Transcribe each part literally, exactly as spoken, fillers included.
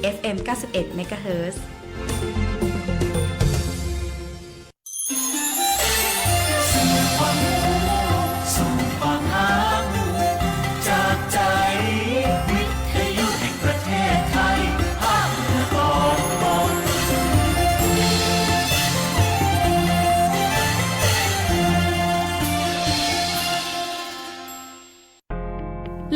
เอฟเอ็ม เก้าสิบเอ็ด เมกะเฮิรตซ์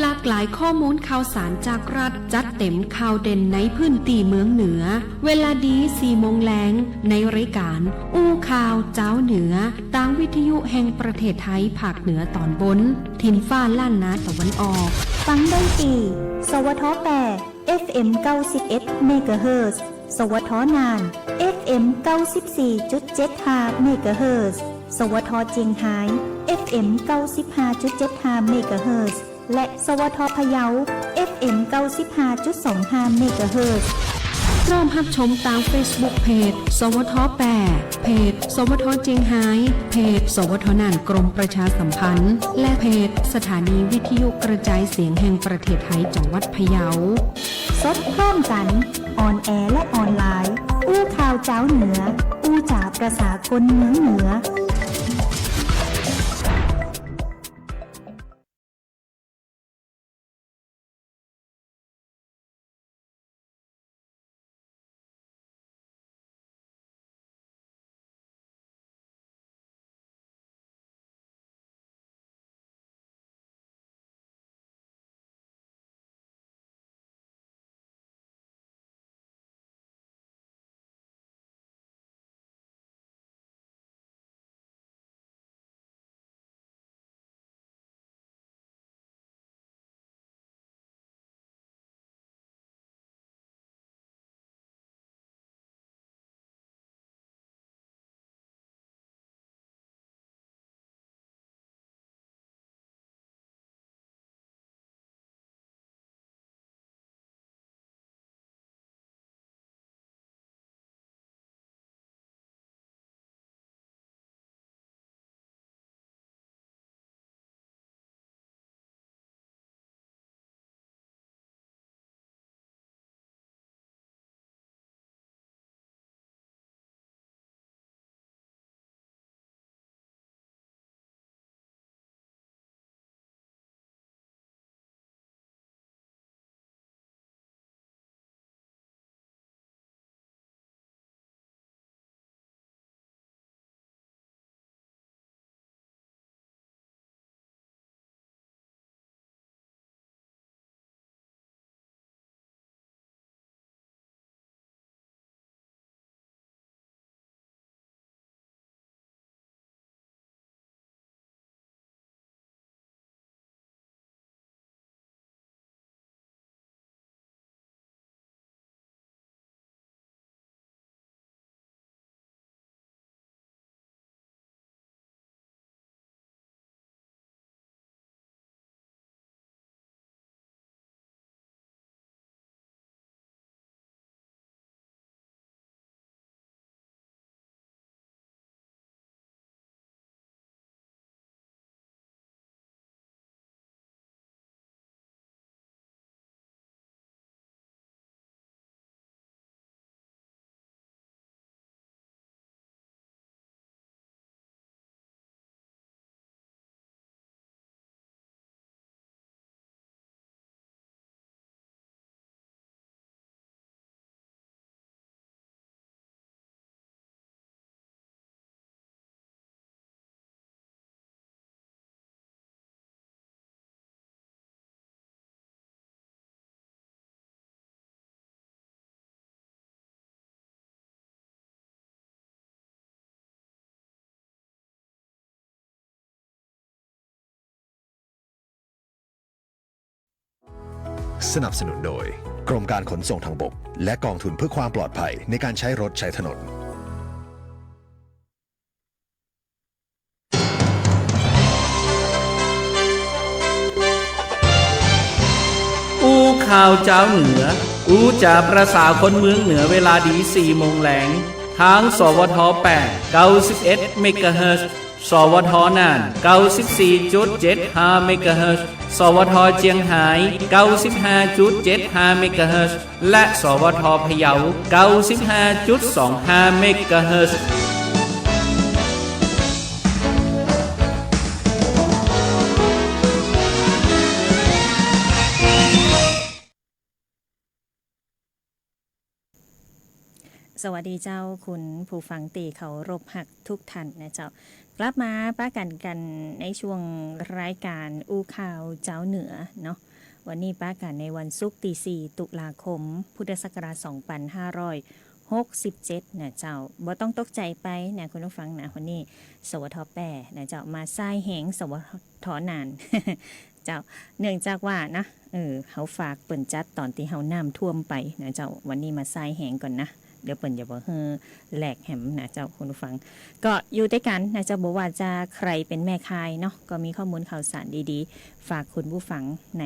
หลากหลายข้อมูลข่าวสารจากรัฐ จัดเต็มข่าวเด่นในพื้นตี้เมืองเหนือ เวลาดี สี่โมงแลง ในรายก๋านอู้ข่าวจาวเหนือ ตางวิทยุแห่งประเทศไทยภาคเหนือต๋อนบน ถิ่นฟ้าล้านนาตะวันออก ฟังได้ตี้ สวท แป้ เอฟเอ็ม เก้าสิบเอ็ด เมกะเฮิรตซ์ สวท น่าน เอฟเอ็ม เก้าสิบสี่จุดเจ็ดห้า เมกะเฮิรตซ์ สวท เจียงฮาย เอฟเอ็ม เก้าสิบห้าจุดเจ็ดห้า เมกะเฮิรตซ์ และ สวท พะเยา เอฟเอ็ม เก้าสิบห้าจุดสองห้า เมกะเฮิรตซ์ พร้อมฮับชมตางเฟซบุ๊กเพจ สวท แป้ เพจ สวท เจียงฮาย เพจ สวท น่าน กรมประชาสัมพันธ์ และเพจ สถานีวิทยุกระจายเสียงแห่งประเทศไทยจังหวัดพะเยา สดพร้อมกั๋น ออนแอร์และออนไลน์ อู้ข่าวจาวเหนือ อู้จ๋าประสาคนเมืองเหนือ สนับสนุนโดย กรมการขนส่งทางบก และกองทุนเพื่อความปลอดภัยในการใช้รถใช้ถนน อู้ข่าวจาวเหนือ อู้จ๋าประสาคนเมืองเหนือ เวลาดี สี่โมงแลง ตาง สวท แปด เก้าสิบเอ็ด เมกะเฮิรตซ์ สวท น่าน เก้าสิบสี่จุดเจ็ดห้าเมกะเฮิรตซ์ สวท เจียงฮาย เก้าสิบห้าจุดเจ็ดห้าเมกะเฮิรตซ์ และ สวท พะเยา เก้าสิบห้าจุดสองห้าเมกะเฮิรตซ์ สวัสดีเจ้า คุณผู้ฟังตี้เคารพฮักทุกท่านนะเจ้า กลับมาปะกั๋นกั๋นในช่วงรายก๋านอู้ข่าวจาวเหนือเนาะ วันนี้ปะกั๋นในวันศุกร์ตี้สี่ตุลาคม พุทธศักราชสองปันห้าร้อยหกสิบเจ็ดนะเจ้า บ่ต้องตกใจ๋ไปนะคุณผู้ฟังนะ วันนี้ สวท แป้นะเจ้า มาส่ายแหง สวท น่าน เจ้า เนื่องจากว่านะ เออ เฮาฝากเปิ้นจัดต๋อนตี้เฮาน้ำท่วมไปนะเจ้า วันนี้มาส่ายแหงก่อนนะ เดี๋ยวเปิ้นจะบ่หื้อแหลกแหมนะเจ้า คุณผู้ฟัง ก็อยู่ตวยกั๋นนะเจ้า บ่ว่าจะใผเป๋นแม่ข่ายเนาะ ก็มีข้อมูลข่าวสารดีๆ ฝากคุณผู้ฟังใน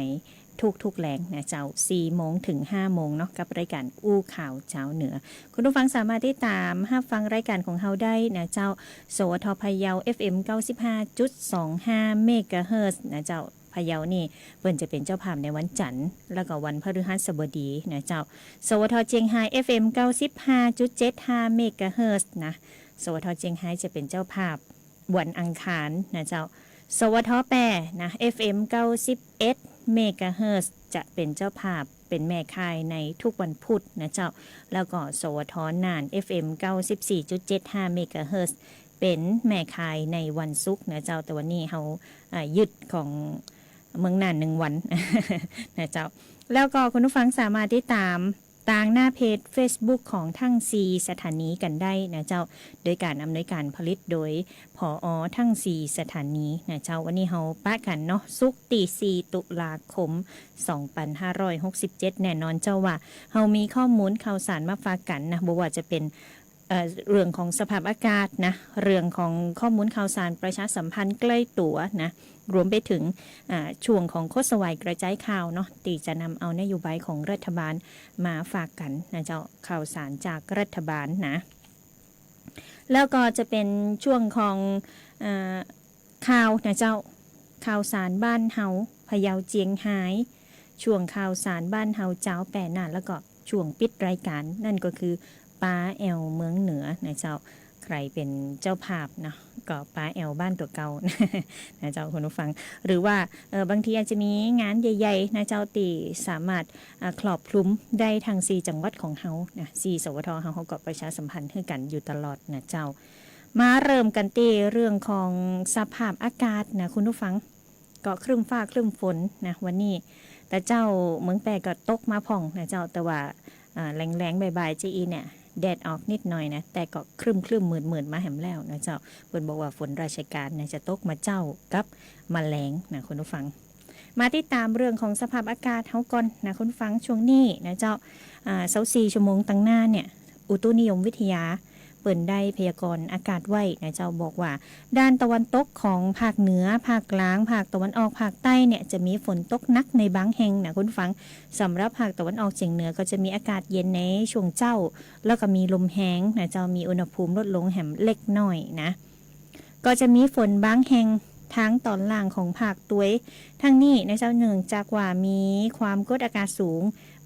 ทุกๆ แลงนะเจ้า สี่โมงเถิงห้าโมงเนาะ กับรายก๋านอู้ข่าวจาวเหนือ คุณผู้ฟังสามารถติดต๋ามฮับฟังรายก๋านของเฮาได้นะเจ้า สวท พะเยา เอฟเอ็ม เก้าสิบห้าจุดสองห้าเมกะเฮิรตซ์นะเจ้า พะเยานี่เปิ้นจะเป๋นเจ้าภาพในวันจั๋นทร์ แล้วก็วันพฤหัสบดีนะเจ้า สวท เจียงฮาย เอฟเอ็ม เก้าสิบห้าจุดเจ็ดห้าเมกะเฮิรตซ์นะ สวท เจียงฮายจะเป๋นเจ้าภาพวันอังคารนะเจ้า สวท แป้นะ เอฟเอ็ม เก้าสิบเอ็ดเมกะเฮิรตซ์ จะเป๋นเจ้าภาพ เป๋นแม่ข่ายในทุกวันพุธนะเจ้า แล้วก็ สวท น่าน เอฟเอ็ม เก้าสิบสี่จุดเจ็ดห้าเมกะเฮิรตซ์ เป๋นแม่ข่ายในวันศุกร์นะเจ้า แต่วันนี้เฮา อ่า ยึดของเมืองน่านหนึ่งวัน นะเจ้า แล้วก็คุณผู้ฟังสามารถติดต๋ามตางหน้าเพจเฟซบุ๊กของทั้งสี่สถานีกั๋นได้นะเจ้า โดยก๋านอำนวยก๋านผลิตโดย ผอ ทั้งสี่สถานีนะเจ้า วันนี้เฮาปะกั๋นเนาะ ศุกร์ตี้สี่ตุลาคมสองปันห้าร้อยหกสิบเจ็ด แน่นอนเจ้าว่าเฮามีข้อมูลข่าวสารมาฝากกั๋นนะ บ่ว่าจะเป๋น เอ่อ เรื่องของสภาพอากาศนะ เรื่องของข้อมูลข่าวสารประชาสัมพันธ์ใกล้ตั๋วนะ รวมไปเถิง อ่า ช่วงของคดสวายกระจายข่าวเนาะ ตี้จะนำเอานโยบายของรัฐบาลมาฝากกั๋นนะเจ้า ข่าวสารจากรัฐบาลนะ แล้วก็จะเป๋นช่วงของ เอ่อ ข่าวนะเจ้า ข่าวสารบ้านเฮา พะเยาเจียงฮาย ช่วงข่าวสารบ้านเฮาจาวแป้น่าน แล้วก็ช่วงปิดรายก๋าน นั่นก็คือ ปาแอ่วเมืองเหนือนะเจ้า ใผเป๋นเจ้าภาพเนาะ ก็ปาแอ่วบ้านตั๋วเก่า นะเจ้าคุณผู้ฟัง หรือว่า เอ่อ บางทีอาจจะมีงานใหญ่ๆ นะเจ้า ตี้สามารถ อ่า ครอบคลุมได้ทั้งสี่จังหวัดของเฮานะ สี่ สวท เฮา เฮาก็ประชาสัมพันธ์หื้อกั๋นอยู่ตลอดนะเจ้า มาเริ่มกั๋นตี้เรื่องของสภาพอากาศนะคุณผู้ฟัง ก็ครึ้มฟ้าครึ้มฝนนะ วันนี้ แต่เจ๊าเมืองแป้ก็ตกมาพ่องนะเจ้า แต่ว่า อ่า แลงๆ บ่ายๆ จะอี้เนี่ย แดดออกนิดหน่อยนะ แต่ก็ครึ้มๆ มืดๆ มาแหมแล้วนะเจ้า เปิ้นบอกว่าฝนราชการเนี่ยจะตกมาเจ๊ากับมาแลงนะคุณผู้ฟัง มาติดต๋ามเรื่องของสภาพอากาศเฮาก่อนนะคุณผู้ฟัง ช่วงนี้นะเจ้า อ่า ซาวสี่ชั่วโมงตังหน้าเนี่ย อุตุนิยมวิทยา เปิ้นได้พยากรณ์อากาศไว้นะเจ้า บอกว่า ด้านตะวันตกของภาคเหนือ ภาคกลาง ภาคตะวันออก ภาคใต้เนี่ย จะมีฝนตกหนักในบางแห่งนะคุณผู้ฟัง สำหรับภาคตะวันออกเฉียงเหนือก็จะมีอากาศเย็นในช่วงเจ๊า แล้วก็มีลมแฮงนะเจ้า มีอุณหภูมิลดลงแหมเล็กน้อยนะ ก็จะมีฝนบางแห่งตางต๋อนล่างของภาคตวย ทั้งนี้นะเจ้า เนื่องจากว่ามีความกดอากาศสูง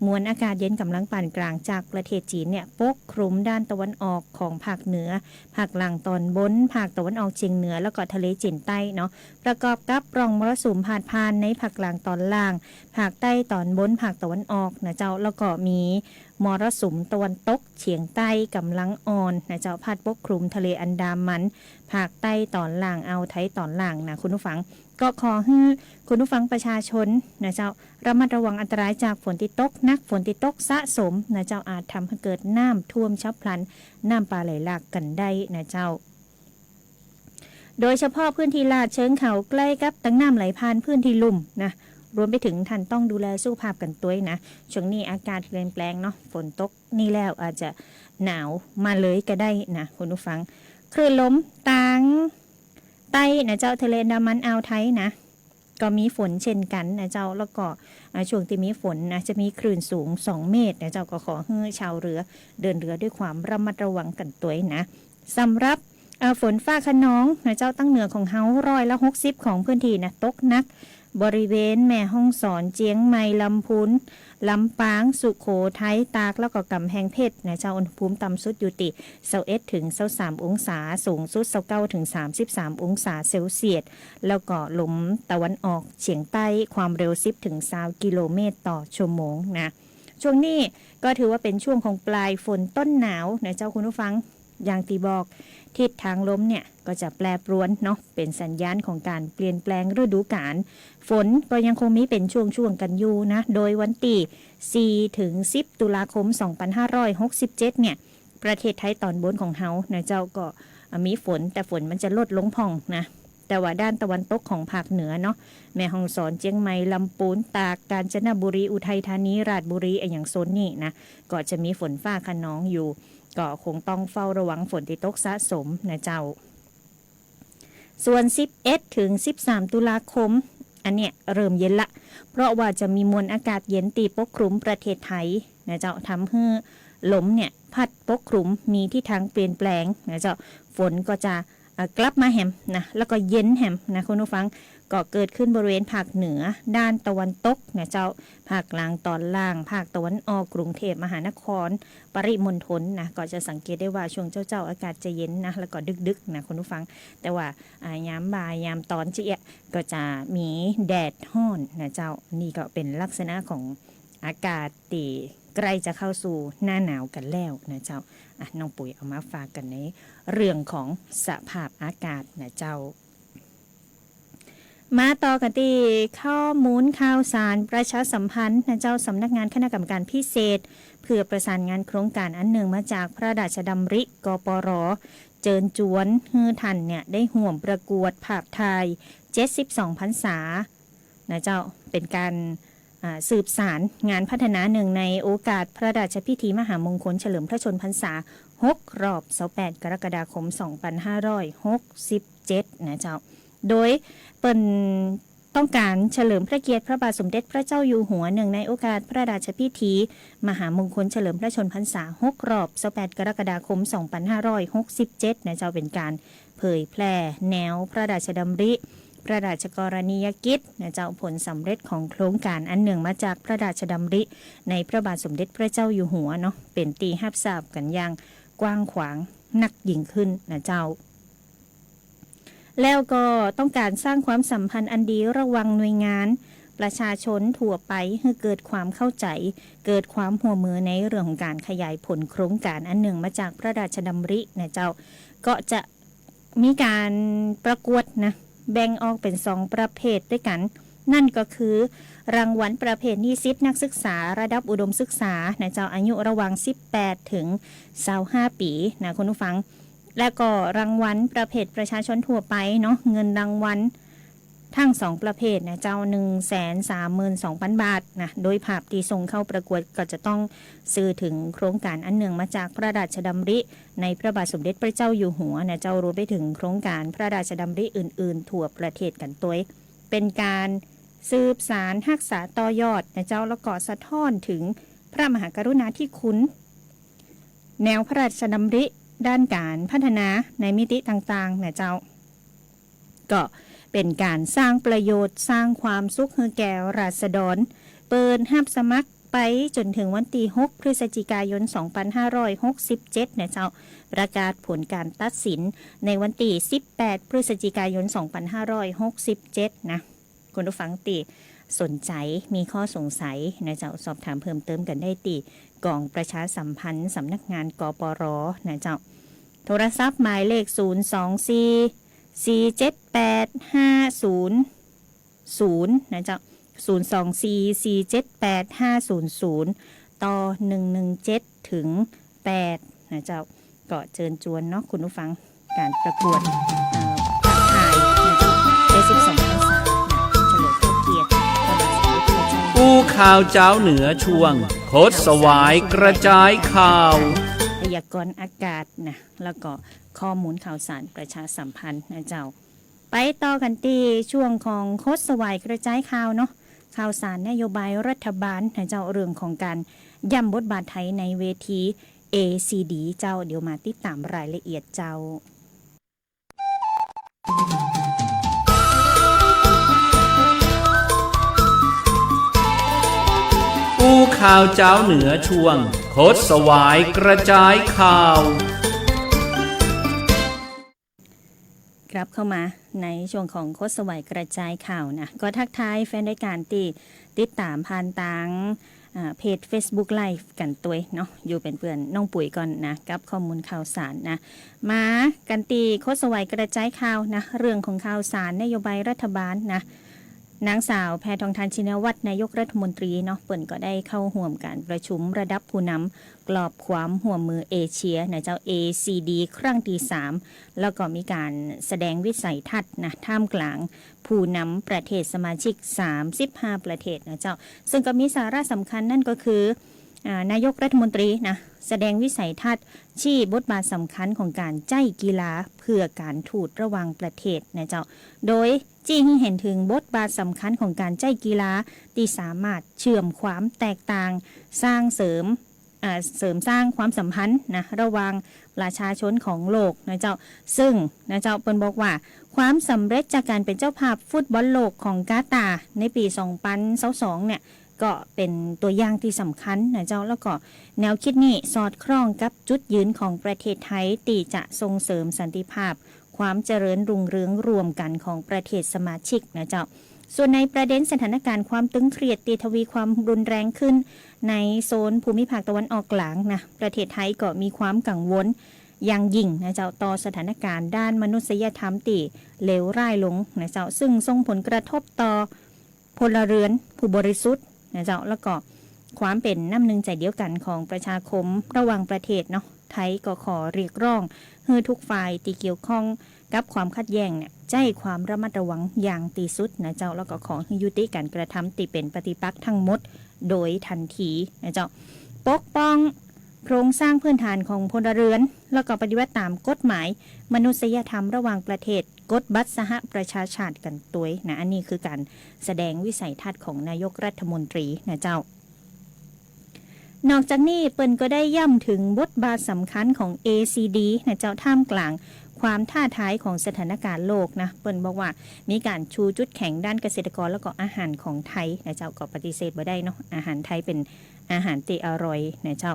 มวลอากาศเย็นก๋ำลังปานกลางจากประเทศจีนเนี่ย ปกคลุมด้านตะวันออกของภาคเหนือ ภาคล่างตอนบน ภาคตะวันออกเฉียงเหนือ แล้วก็ทะเลจีนใต้เนาะ ประกอบกับร่องมรสุมพาดผ่านในภาคกลางตอนล่าง ภาคใต้ตอนบน ภาคตะวันออกนะเจ้า แล้วก็มีมรสุมตะวันตกเฉียงใต้ก๋ำลังอ่อนนะเจ้า พัดปกคลุมทะเลอันดามัน ภาคใต้ตอนล่าง อ่าวไทยตอนล่างนะคุณผู้ฟัง ก็ขอหื้อคุณผู้ฟังประชาชนนะเจ้า ระมัดระวังอันตรายจากฝนตี้ตกหนัก ฝนตี้ตกสะสมนะเจ้า อาจทำให้เกิดน้ำท่วมฉับพลัน น้ำป่าไหลหลากกั๋นได้นะเจ้า โดยเฉพาะพื้นที่ลาดเชิงเขาใก้กับตางน้ำไหลผ่านพื้นที่ลุ่มนะ รวมไปเถิงท่านต้องดูแลสุขภาพกั๋นตวยนะ ช่วงนี้อากาศเปลี่ยนแปลงเนาะ ฝนตกนี่แล้วอาจจะหนาวมาเลยก็ได้นะคุณผู้ฟัง คลื่นลมตางใต้นะเจ้า ทะเลอันดามัน อ่าวไทยนะ ก็มีฝนเช่นกั๋นนะเจ้า แล้วก็ อ่า ช่วงตี้มีฝนนะ จะมีคลื่นสูงสองเมตรนะเจ้า ก็ขอหื้อชาวเรือเดินเรือด้วยความระมัดระวังกั๋นตวยนะ สำหรับ อ่า ฝนฟ้าคะนองนะเจ้า ตังเหนือของเฮาร้อยละหกสิบของพื้นที่นะ ตกหนัก บริเวณแม่ฮ่องสอน เจียงใหม่ ลำพูน ลำปาง สุโขทัย ตาก แล้วก็กำแพงเพชรนะเจ้า อุณหภูมิต่ำสุดอยู่ตี้ซาวเอ็ดถึงซาวสามองศา สูงสุดซาวเก้าถึงสามสิบสามองศาเซลเซียส แล้วก็ลมตะวันออกเฉียงใต้ ความเร็วสิบถึงซาวกิโลเมตรต่อชั่วโมงนะ ช่วงนี้ก็ถือว่าเป็นช่วงของปลายฝนต้นหนาวนะเจ้าคุณผู้ฟัง อย่างตี้บอก ทิศทางลมเนี่ยก็จะแปรปรวนเนาะ เป็นสัญญาณของการเปลี่ยนแปลงฤดูกาล ฝนก็ยังคงมีเป็นช่วงๆ กันอยู่นะ โดยวันตี้สี่ถึงสิบตุลาคมสองพันห้าร้อยหกสิบเจ็ดเนี่ย ประเทศไทยตอนบนของเฮานะเจ้า ก็มีฝน แต่ฝนมันจะลดลงพ่องนะ แต่ว่าด้านตะวันตกของภาคเหนือเนาะ แม่ฮ่องสอน เจียงใหม่ ลำพูน ตาก กาญจนบุรี อุทัยธานี ราชบุรี อะหยังโซนนี้นะ ก็จะมีฝนฟ้าคะนองอยู่ ก็คงต้องเฝ้าระวังฝนตี้ตกสะสมนะเจ้า ส่วนสิบเอ็ดถึงสิบสามตุลาคม อันเนี้ยเริ่มเย็นละ เพราะว่าจะมีมวลอากาศเย็นตี้ปกคลุมประเทศไทยนะเจ้า ทำหื้อลมเนี่ยพัดปกคลุม มีทิศทางเปลี่ยนแปลงนะเจ้า ฝนก็จะ อ่ะ กลับมาแหมนะ แล้วก็เย็นแหมนะคุณผู้ฟัง ก็เกิดขึ้นบริเวณภาคเหนือด้านตะวันตกนะเจ้า ภาคกลางตอนล่าง ภาคตะวันออก กรุงเทพมหานคร ปริมณฑลนะ ก็จะสังเกตได้ว่าช่วงเจ๊าๆ อากาศจะเย็นนะ แล้วก็ดึกๆ นะคุณผู้ฟัง แต่ว่า อ่ะ ยามบ่าย ยามตอนเจ๊ยะ ก็จะมีแดดฮ้อนนะเจ้า นี่ก็เป็นลักษณะของอากาศตี้ใกล้จะเข้าสู่หน้าหนาวกันแล้วนะเจ้า อ่ะ น้องปุ๋ยเอามาฝากกั๋นในเรื่องของสภาพอากาศนะเจ้า มาต่อกั๋นตี้ข้อมูลข่าวสารประชาสัมพันธ์นะเจ้า สำนักงานคณะกรรมการพิเศษ เพื่อประสานงานโครงการอันเนื่องมาจากพระราชดำริ กปร เจิญจวนหื้อท่านเนี่ยได้ฮ่วมประกวดภาพถ่ายเจ็ดสิบสองพรรษานะเจ้า เป็นการ อ่า สืบสานงานพัฒนาเนื่องในโอกาสพระราชพิธีมหามงคลเฉลิมพระชนมพรรษาหกรอบซาวแปดกรกฎาคมสองพันห้าร้อยหกสิบเจ็ดนะเจ้า โดยเปิ้นต้องการเฉลิมพระเกียรติพระบาทสมเด็จพระเจ้าอยู่หัวเนื่องในโอกาสพระราชพิธีมหามงคลเฉลิมพระชนมพรรษาหกรอบซาวแปดกรกฎาคมสองพันห้าร้อยหกสิบเจ็ดนะเจ้า เป็นการ เผยแพร่แนวพระราชดำริ พระราชกรณียกิจนะเจ้า ผลสำเร็จของโครงการอันเนื่องมาจากพระราชดำริในพระบาทสมเด็จพระเจ้าอยู่หัวเนาะ เป๋นตี้ฮับทราบกั๋นอย่างกว้างขวางนักยิ่งขึ้นนะเจ้า แล้วก็ต้องการสร้างความสัมพันธ์อันดีระหว่างหน่วยงานประชาชนทั่วไป หื้อเกิดความเข้าใจ๋ เกิดความฮ่วมมือในเรื่องของการขยายผลโครงการอันเนื่องมาจากพระราชดำรินะเจ้า ก็จะ มีการประกวดนะ แบ่งออกเป๋นสองประเภทตวยกั๋น นั่นก็คือ รางวัลประเภทนิสิตนักศึกษาระดับอุดมศึกษานะเจ้า อายุระหว่างสิบแปดถึงซาวห้าปี๋นะคุณผู้ฟัง และก็รางวัลประเภทประชาชนทั่วไปเนาะ เงินรางวัล ทั้งสองประเภทนะเจ้า หนึ่งแสนสามหมื่นสองพันบาทนะ โดยภาพตี้ส่งเข้าประกวดก็จะต้องสื่อเถิงโครงการอันเนื่องมาจากพระราชดำริในพระบาทสมเด็จพระเจ้าอยู่หัวนะเจ้า รวมไปเถิงโครงการพระราชดำริอื่นๆ ทั่วประเทศกั๋นตวย เป๋นการสืบสานฮักษาต่อยอดนะเจ้า แล้วก็สะท้อนเถิงพระมหากรุณาธิคุณ แนวพระราชดำริด้านการพัฒนาในมิติต่างๆ นะเจ้า ก็เป๋นการสร้างประโยชน์ สร้างความสุขหื้อแก่ราษฎร เปิดฮับสมัครไปจ๋นเถิงวันตี้หกพฤศจิกายนสองพันห้าร้อยหกสิบเจ็ดนะเจ้า ประกาศผลการตัดสินในวันตี้สิบแปดพฤศจิกายนสองพันห้าร้อยหกสิบเจ็ดนะ คุณผู้ฟังตี้สนใจ๋ มีข้อสงสัยนะเจ้า สอบถามเพิ่มเติมกั๋นได้ตี้กองประชาสัมพันธ์สำนักงาน กปร นะเจ้า โทรศัพท์หมายเลข ศูนย์สองสี่ สี่เจ็ดแปด ห้าศูนย์ศูนย์ นะเจ้า ศูนย์สองสี่ สี่เจ็ดแปด ห้าศูนย์ศูนย์ ต่อ หนึ่งหนึ่งเจ็ด เถิง แปด นะเจ้า ก็เจิญจวนเนาะคุณผู้ฟัง ก๋านประกวด เอ่อ ภาพถ่ายนะเจ้า เจ็ดสิบสองพรรษานะ เฉลิมพระเกียรติพระบาทสมเด็จพระเจ้า อู้ข่าวจาวเหนือช่วง คดสวายกระจายข่าว พยากรณ์อากาศนะ แล้วก็ข้อมูลข่าวสารประชาสัมพันธ์นะเจ้า ไปต่อกั๋นตี้ช่วงของคดสวายกระจายข่าวเนาะ ข่าวสารนโยบายรัฐบาลนะเจ้า เรื่องของก๋านย่ำบทบาทไทยในเวที เอซีดี เจ้า เดี๋ยวมาติดต๋ามรายละเอียดเจ้า ข่าวเจ๊าเหนือช่วง คดสวายกระจายข่าว กลับเข้ามาในช่วงของคดสวายกระจายข่าวนะ ก็ทักทายแฟนรายการตี้ติดต๋ามผ่านตาง อ่า เพจเฟซบุ๊กไลฟ์กั๋นตวยเนาะ อยู่เป๋นเปื้อนน้องปุ๋ยก่อนนะ กับข้อมูลข่าวสารนะ มากั๋นตี้คดสวายกระจายข่าวนะ เรื่องของข่าวสารนโยบายรัฐบาลนะ นางสาวแพทองธาร ชินวัตร นายกรัฐมนตรีเนาะ เปิ้นก็ได้เข้าฮ่วมก๋านประชุมระดับผู้นำกรอบความฮ่วมมือเอเชียนะเจ้า เอซีดี ครั้งตี้สาม แล้วก็มีก๋านแสดงวิสัยทัศน์นะ ท่ามกลางผู้นำประเทศสมาชิกสามสิบห้าประเทศนะเจ้า ซึ่งก็มีสาระสำคัญนั่นก็คือ อ่า นายกรัฐมนตรีนะ แสดงวิสัยทัศน์ ชี้บทบาทสำคัญของก๋านใจ๊กีฬาเพื่อก๋านทูตระหว่างประเทศนะเจ้า โดย ชี้หื้อหันเถิงบทบาทสำคัญของก๋านใจ๊กีฬาตี้สามารถเชื่อมความแตกต่าง สร้างเสริม อ่า เสริมสร้างความสัมพันธ์นะ ระหว่างประชาชนของโลกนะเจ้า ซึ่งนะเจ้า เปิ้นบอกว่า ความสำเร็จจากก๋านเป๋นเจ้าภาพฟุตบอลโลกของกาตาร์ในปี๋สองปันซาวสองเนี่ย ก็เป๋นตั๋วอย่างตี้สำคัญนะเจ้า แล้วก็แนวกึ๊ดนี้สอดคล้องกับจุดยืนของประเทศไทยตี้จะส่งเสริมสันติภาพ ความเจริญรุ่งเรืองร่วมกั๋นของประเทศสมาชิกนะเจ้า ส่วนในประเด็นสถานการณ์ความตึงเครียดตี้ทวีความรุนแรงขึ้นในโซนภูมิภาคตะวันออกกลางนะ ประเทศไทยก็มีความกังวลอย่างยิ่งนะเจ้า ต่อสถานการณ์ด้านมนุษยธรรมตี้เลวร้ายลงนะเจ้า ซึ่งส่งผลกระทบต่อ พลเรือนผู้บริสุทธิ์นะเจ้า แล้วก็ความเป๋นน้ำนึ่งใจ๋เดียวกั๋นของประชาคมระหว่างประเทศเนาะ ไทยก็ขอเรียกร้องหื้อทุกฝ่ายตี้เกี่ยวข้องกับความขัดแย้งเนี่ย ใจ๊ความระมัดระวังอย่างตี้สุดนะเจ้า แล้วก็ขอหื้อยุติก๋านกระทำตี้เป๋นปฏิปักษ์ทั้งหมดโดยทันทีนะเจ้า ปกป้องโครงสร้างพื้นฐานของพลเรือน แล้วก็ปฏิบัติต๋ามกฎหมายมนุษยธรรมระหว่างประเทศ กฎบัตรสหประชาชาติกั๋นตวยนะ อันนี้คือก๋านแสดงวิสัยทัศน์ของนายกรัฐมนตรีนะเจ้า นอกจากนี้เปิ้นก็ได้ย้ำเถิงบทบาทสำคัญของ เอซีดี นะเจ้า ท่ามกลางความท้าทายของสถานการณ์โลกนะ เปิ้นบอกว่ามีก๋านชูจุดแข็งด้านเกษตรกรแล้วก็อาหารของไทยนะเจ้า ก็ปฏิเสธบ่ได้เนาะ อาหารไทยเป๋นอาหารตี้อร่อยนะเจ้า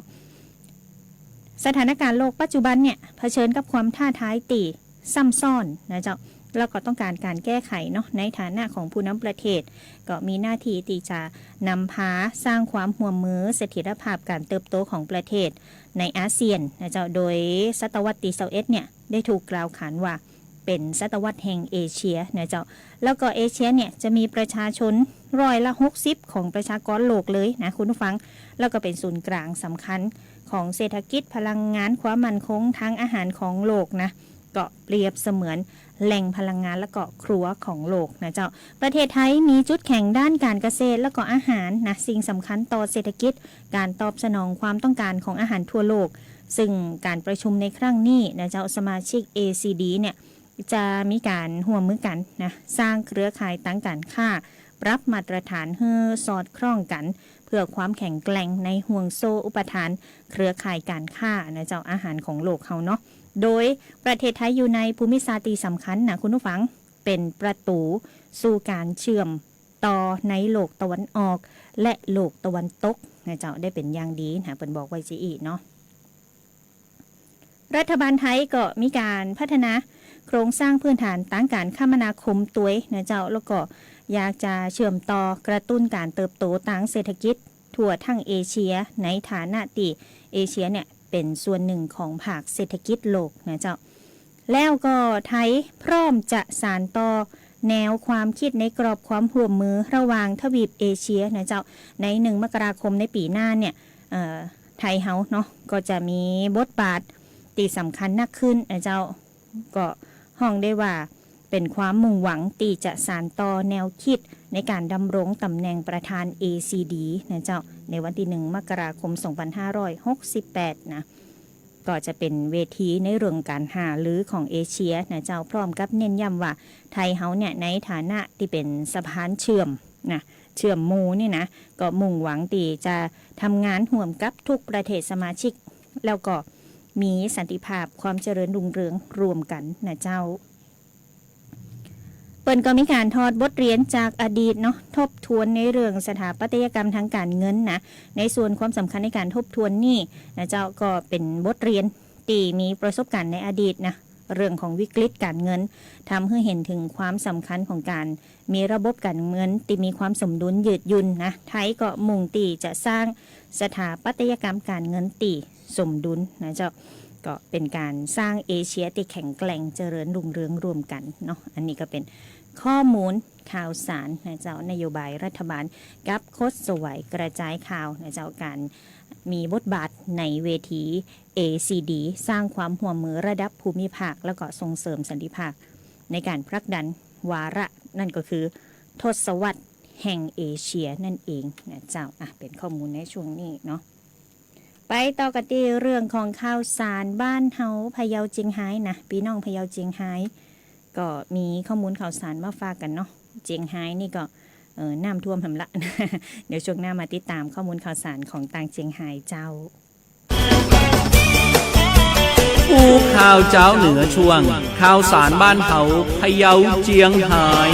สถานการณ์โลกปัจจุบันเนี่ยเผชิญกับความท้าทายตี้ซ้ำซ้อนนะเจ้า แล้วก็ต้องก๋านก๋านแก้ไขเนาะ ในฐานะของผู้นำประเทศ ก็มีหน้าตี้ตี้จะนำพาสร้างความฮ่วมมือเสถียรภาพก๋านเติบโตของประเทศในอาเซียนนะเจ้า โดยศตวรรษตี้ซาวเอ็ดเนี่ยได้ถูกกล่าวขานว่าเป๋นศตวรรษแห่งเอเชียนะเจ้า แล้วก็เอเชียเนี่ยจะมีประชาชนร้อยละหกสิบของประชากรโลกเลยนะคุณผู้ฟัง แล้วก็เป๋นศูนย์กลางสำคัญ ของเศรษฐกิจ พลังงาน ความมั่นคงทางอาหารของโลกนะ ก็เปรียบเสมือนแหล่งพลังงานแล้วก็ครัวของโลกนะเจ้า ประเทศไทยมีจุดแข็งด้านก๋านเกษตรแล้วก็อาหารนะ สิ่งสำคัญต่อเศรษฐกิจ ก๋านตอบสนองความต้องก๋านของอาหารทั่วโลก ซึ่งก๋านประชุมในครั้งนี้นะเจ้า สมาชิก เอซีดี เนี่ย จะมีก๋านฮ่วมมือกั๋นนะ สร้างเครือข่ายตางก๋านค้า ปรับมาตรฐานหื้อสอดคล้องกั๋น เพื่อความแข็งแกร่งในห่วงโซ่อุปทานเครือข่ายก๋านค้านะเจ้า อาหารของโลกเฮาเนาะ โดยประเทศไทยอยู่ในภูมิศาสตร์ตี้สำคัญนะคุณผู้ฟัง เป๋นประตู๋สู่ก๋านเชื่อมต่อในโลกตะวันออกและโลกตะวันตกนะเจ้า ได้เป๋นอย่างดีนะ เปิ้นบอกไว้จะอี้เนาะ รัฐบาลไทยก็มีก๋านพัฒนาโครงสร้างพื้นฐานตางก๋านคมนาคมตวยนะเจ้า แล้วก็อยากจะเชื่อมต่อกระตุ้นก๋านเติบโตตางเศรษฐกิจทั่วทั้งเอเชีย ในฐานะตี้เอเชียเนี่ยเป๋นส่วนนึ่งของภาคเศรษฐกิจโลกนะเจ้า แล้วก็ไทยพร้อมจะสานต่อแนวความกึ๊ดในกรอบความฮ่วมมือระหว่างทวีปเอเชียนะเจ้า ในหนึ่งมกราคมในปี๋หน้าเนี่ย เอ่อ ไทยเฮาเนาะ ก็จะมีบทบาทตี้สำคัญนักขึ้นนะเจ้า ก็ฮ้องได้ว่าเป๋นความมุ่งหวังตี้จะสานต่อแนวกึ๊ดในก๋านดำรงต๋ำแหน่งประธาน เอซีดี นะเจ้า ในวันตี้หนึ่งมกราคมสองพันห้าร้อยหกสิบแปดนะ ก็จะเป๋นเวทีในเรื่องก๋านหารือของเอเชียนะเจ้า พร้อมกับเน้นย้ำว่าไทยเฮาเนี่ยในฐานะตี้เป๋นสะพานเชื่อมนะ เชื่อมหมู่นี่นะ ก็มุ่งหวังตี้จะทำงานฮ่วมกับทุกประเทศสมาชิก แล้วก็มีสันติภาพ ความเจริญรุ่งเรืองร่วมกั๋นนะเจ้า เปิ้นก็มีก๋านถอดบทเรียนจากอดีตเนาะ ทบทวนในเรื่องสถาปัตยกรรมทางก๋านเงินนะ ในส่วนความสำคัญในก๋านทบทวนนี่นะเจ้า ก็เป๋นบทเรียนตี้มีประสบการณ์ในอดีตนะ เรื่องของวิกฤตก๋านเงิน ทำหื้อหันเถิงความสำคัญของก๋านมีระบบก๋านเงินตี้มีความสมดุลยืดหยุ่นนะ ไทยก็มุ่งตี้จะสร้างสถาปัตยกรรมก๋านเงินตี้สมดุลนะเจ้า ก็เป๋นก๋านสร้างเอเชียตี้แข็งแกร่งเจริญรุ่งเรืองร่วมกั๋นเนาะ อันนี้ก็เป๋นข้อมูลข่าวสารนะเจ้า นโยบายรัฐบาลกับคดสวายกระจายข่าวนะเจ้า ก๋านมีบทบาทในเวที เอซีดี สร้างความฮ่วมมือระดับภูมิภาค แล้วก็ส่งเสริมสันติภาพ ในก๋านผลักดันวาระนั่นก็คือทศวรรษแห่งเอเชียนั่นเองนะเจ้า อ่ะ เป๋นข้อมูลในช่วงนี้เนาะ ไปต่อกั๋นตี้เรื่องของข่าวสารบ้านเฮาพะเยาเจียงฮายนะ ปี้น้องพะเยาเจียงฮาย ก็มีข้อมูลข่าวสารมาฝากกั๋นเนาะ เจียงฮายนี่ก็ เอ่อ น้ำท่วมแหมละ เดี๋ยวช่วงหน้ามาติดต๋ามข้อมูลข่าวสารของตางเจียงฮายเจ้า อู้ข่าวจาวเหนือช่วง ข่าวสารบ้านเฮาพะเยาเจียงฮาย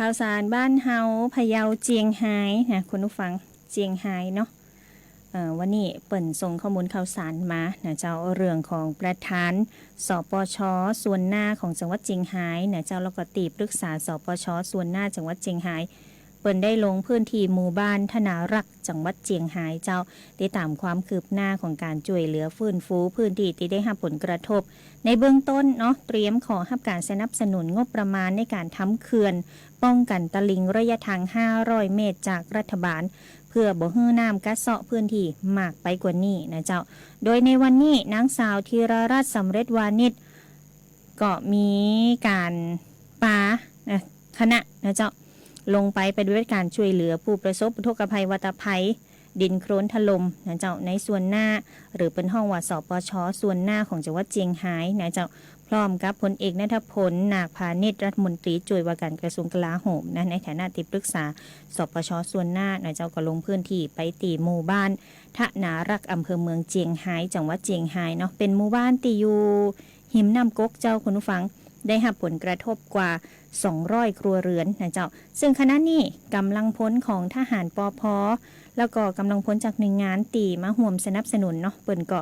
ข่าวสารบ้านเฮาพะเยาเจียงฮายนะ คุณผู้ฟัง เจียงฮายเนาะ เอ่อ วันนี้เปิ้นส่งข้อมูลข่าวสารมานะเจ้า เรื่องของประธาน สปช ส่วนหน้าของจังหวัดเจียงฮายนะเจ้า แล้วก็ตี้ปรึกษา สปช ส่วนหน้าจังหวัดเจียงฮาย เปิ้นได้ลงพื้นที่หมู่บ้านธนารักษ์ จังหวัดเจียงฮายเจ้า ติดต๋ามความคืบหน้าของก๋านจ้วยเหลือฟื้นฟูพื้นที่ตี้ได้ฮับผลกระทบ ในเบื้องต้นเนาะ เตรียมขอฮับก๋านสนับสนุนงบประมาณในก๋านทำเขื่อนป้องกั๋นตลิ่งระยะทางห้าร้อยเมตรจากรัฐบาล เพื่อบ่หื้อน้ำกัดเซาะพื้นที่มากไปกว่านี้นะเจ้า โดยในวันนี้นางสาวธีรรัตน์สำเร็จวานิช ก็มีก๋านปานะ คณะนะเจ้า ลงไปปฏิบัติก๋านจ้วยเหลือผู้ประสบอุทกภัยวาตภัย ดินโคลนถล่มนะเจ้า ในส่วนหน้า หรือเปิ้นฮ้องว่า สปช ส่วนหน้าของจังหวัดเจียงฮายนะเจ้า พร้อมกับพลเอกณัฐพล นาคพานิช รัฐมนตรีจ้วยว่าก๋านกระทรวงกลาโหมนะ ในฐานะตี้ปรึกษา สปช ส่วนหน้านะเจ้า ก็ลงพื้นที่ไปตี้หมู่บ้านธนารักษ์ อำเภอเมืองเจียงฮาย จังหวัดเจียงฮายเนาะ เป๋นหมู่บ้านตี้อยู่ หิมน้ำก๊กเจ้าคุณผู้ฟัง ได้ฮับผลกระทบกว่าสองร้อยครัวเรือนนะเจ้า ซึ่งขณะนี้ก๋ำลังพลของทหาร ปภ แล้วก็ก๋ำลังพลจากหน่วยงานตี้มาฮ่วมสนับสนุนเนาะ เปิ้นก็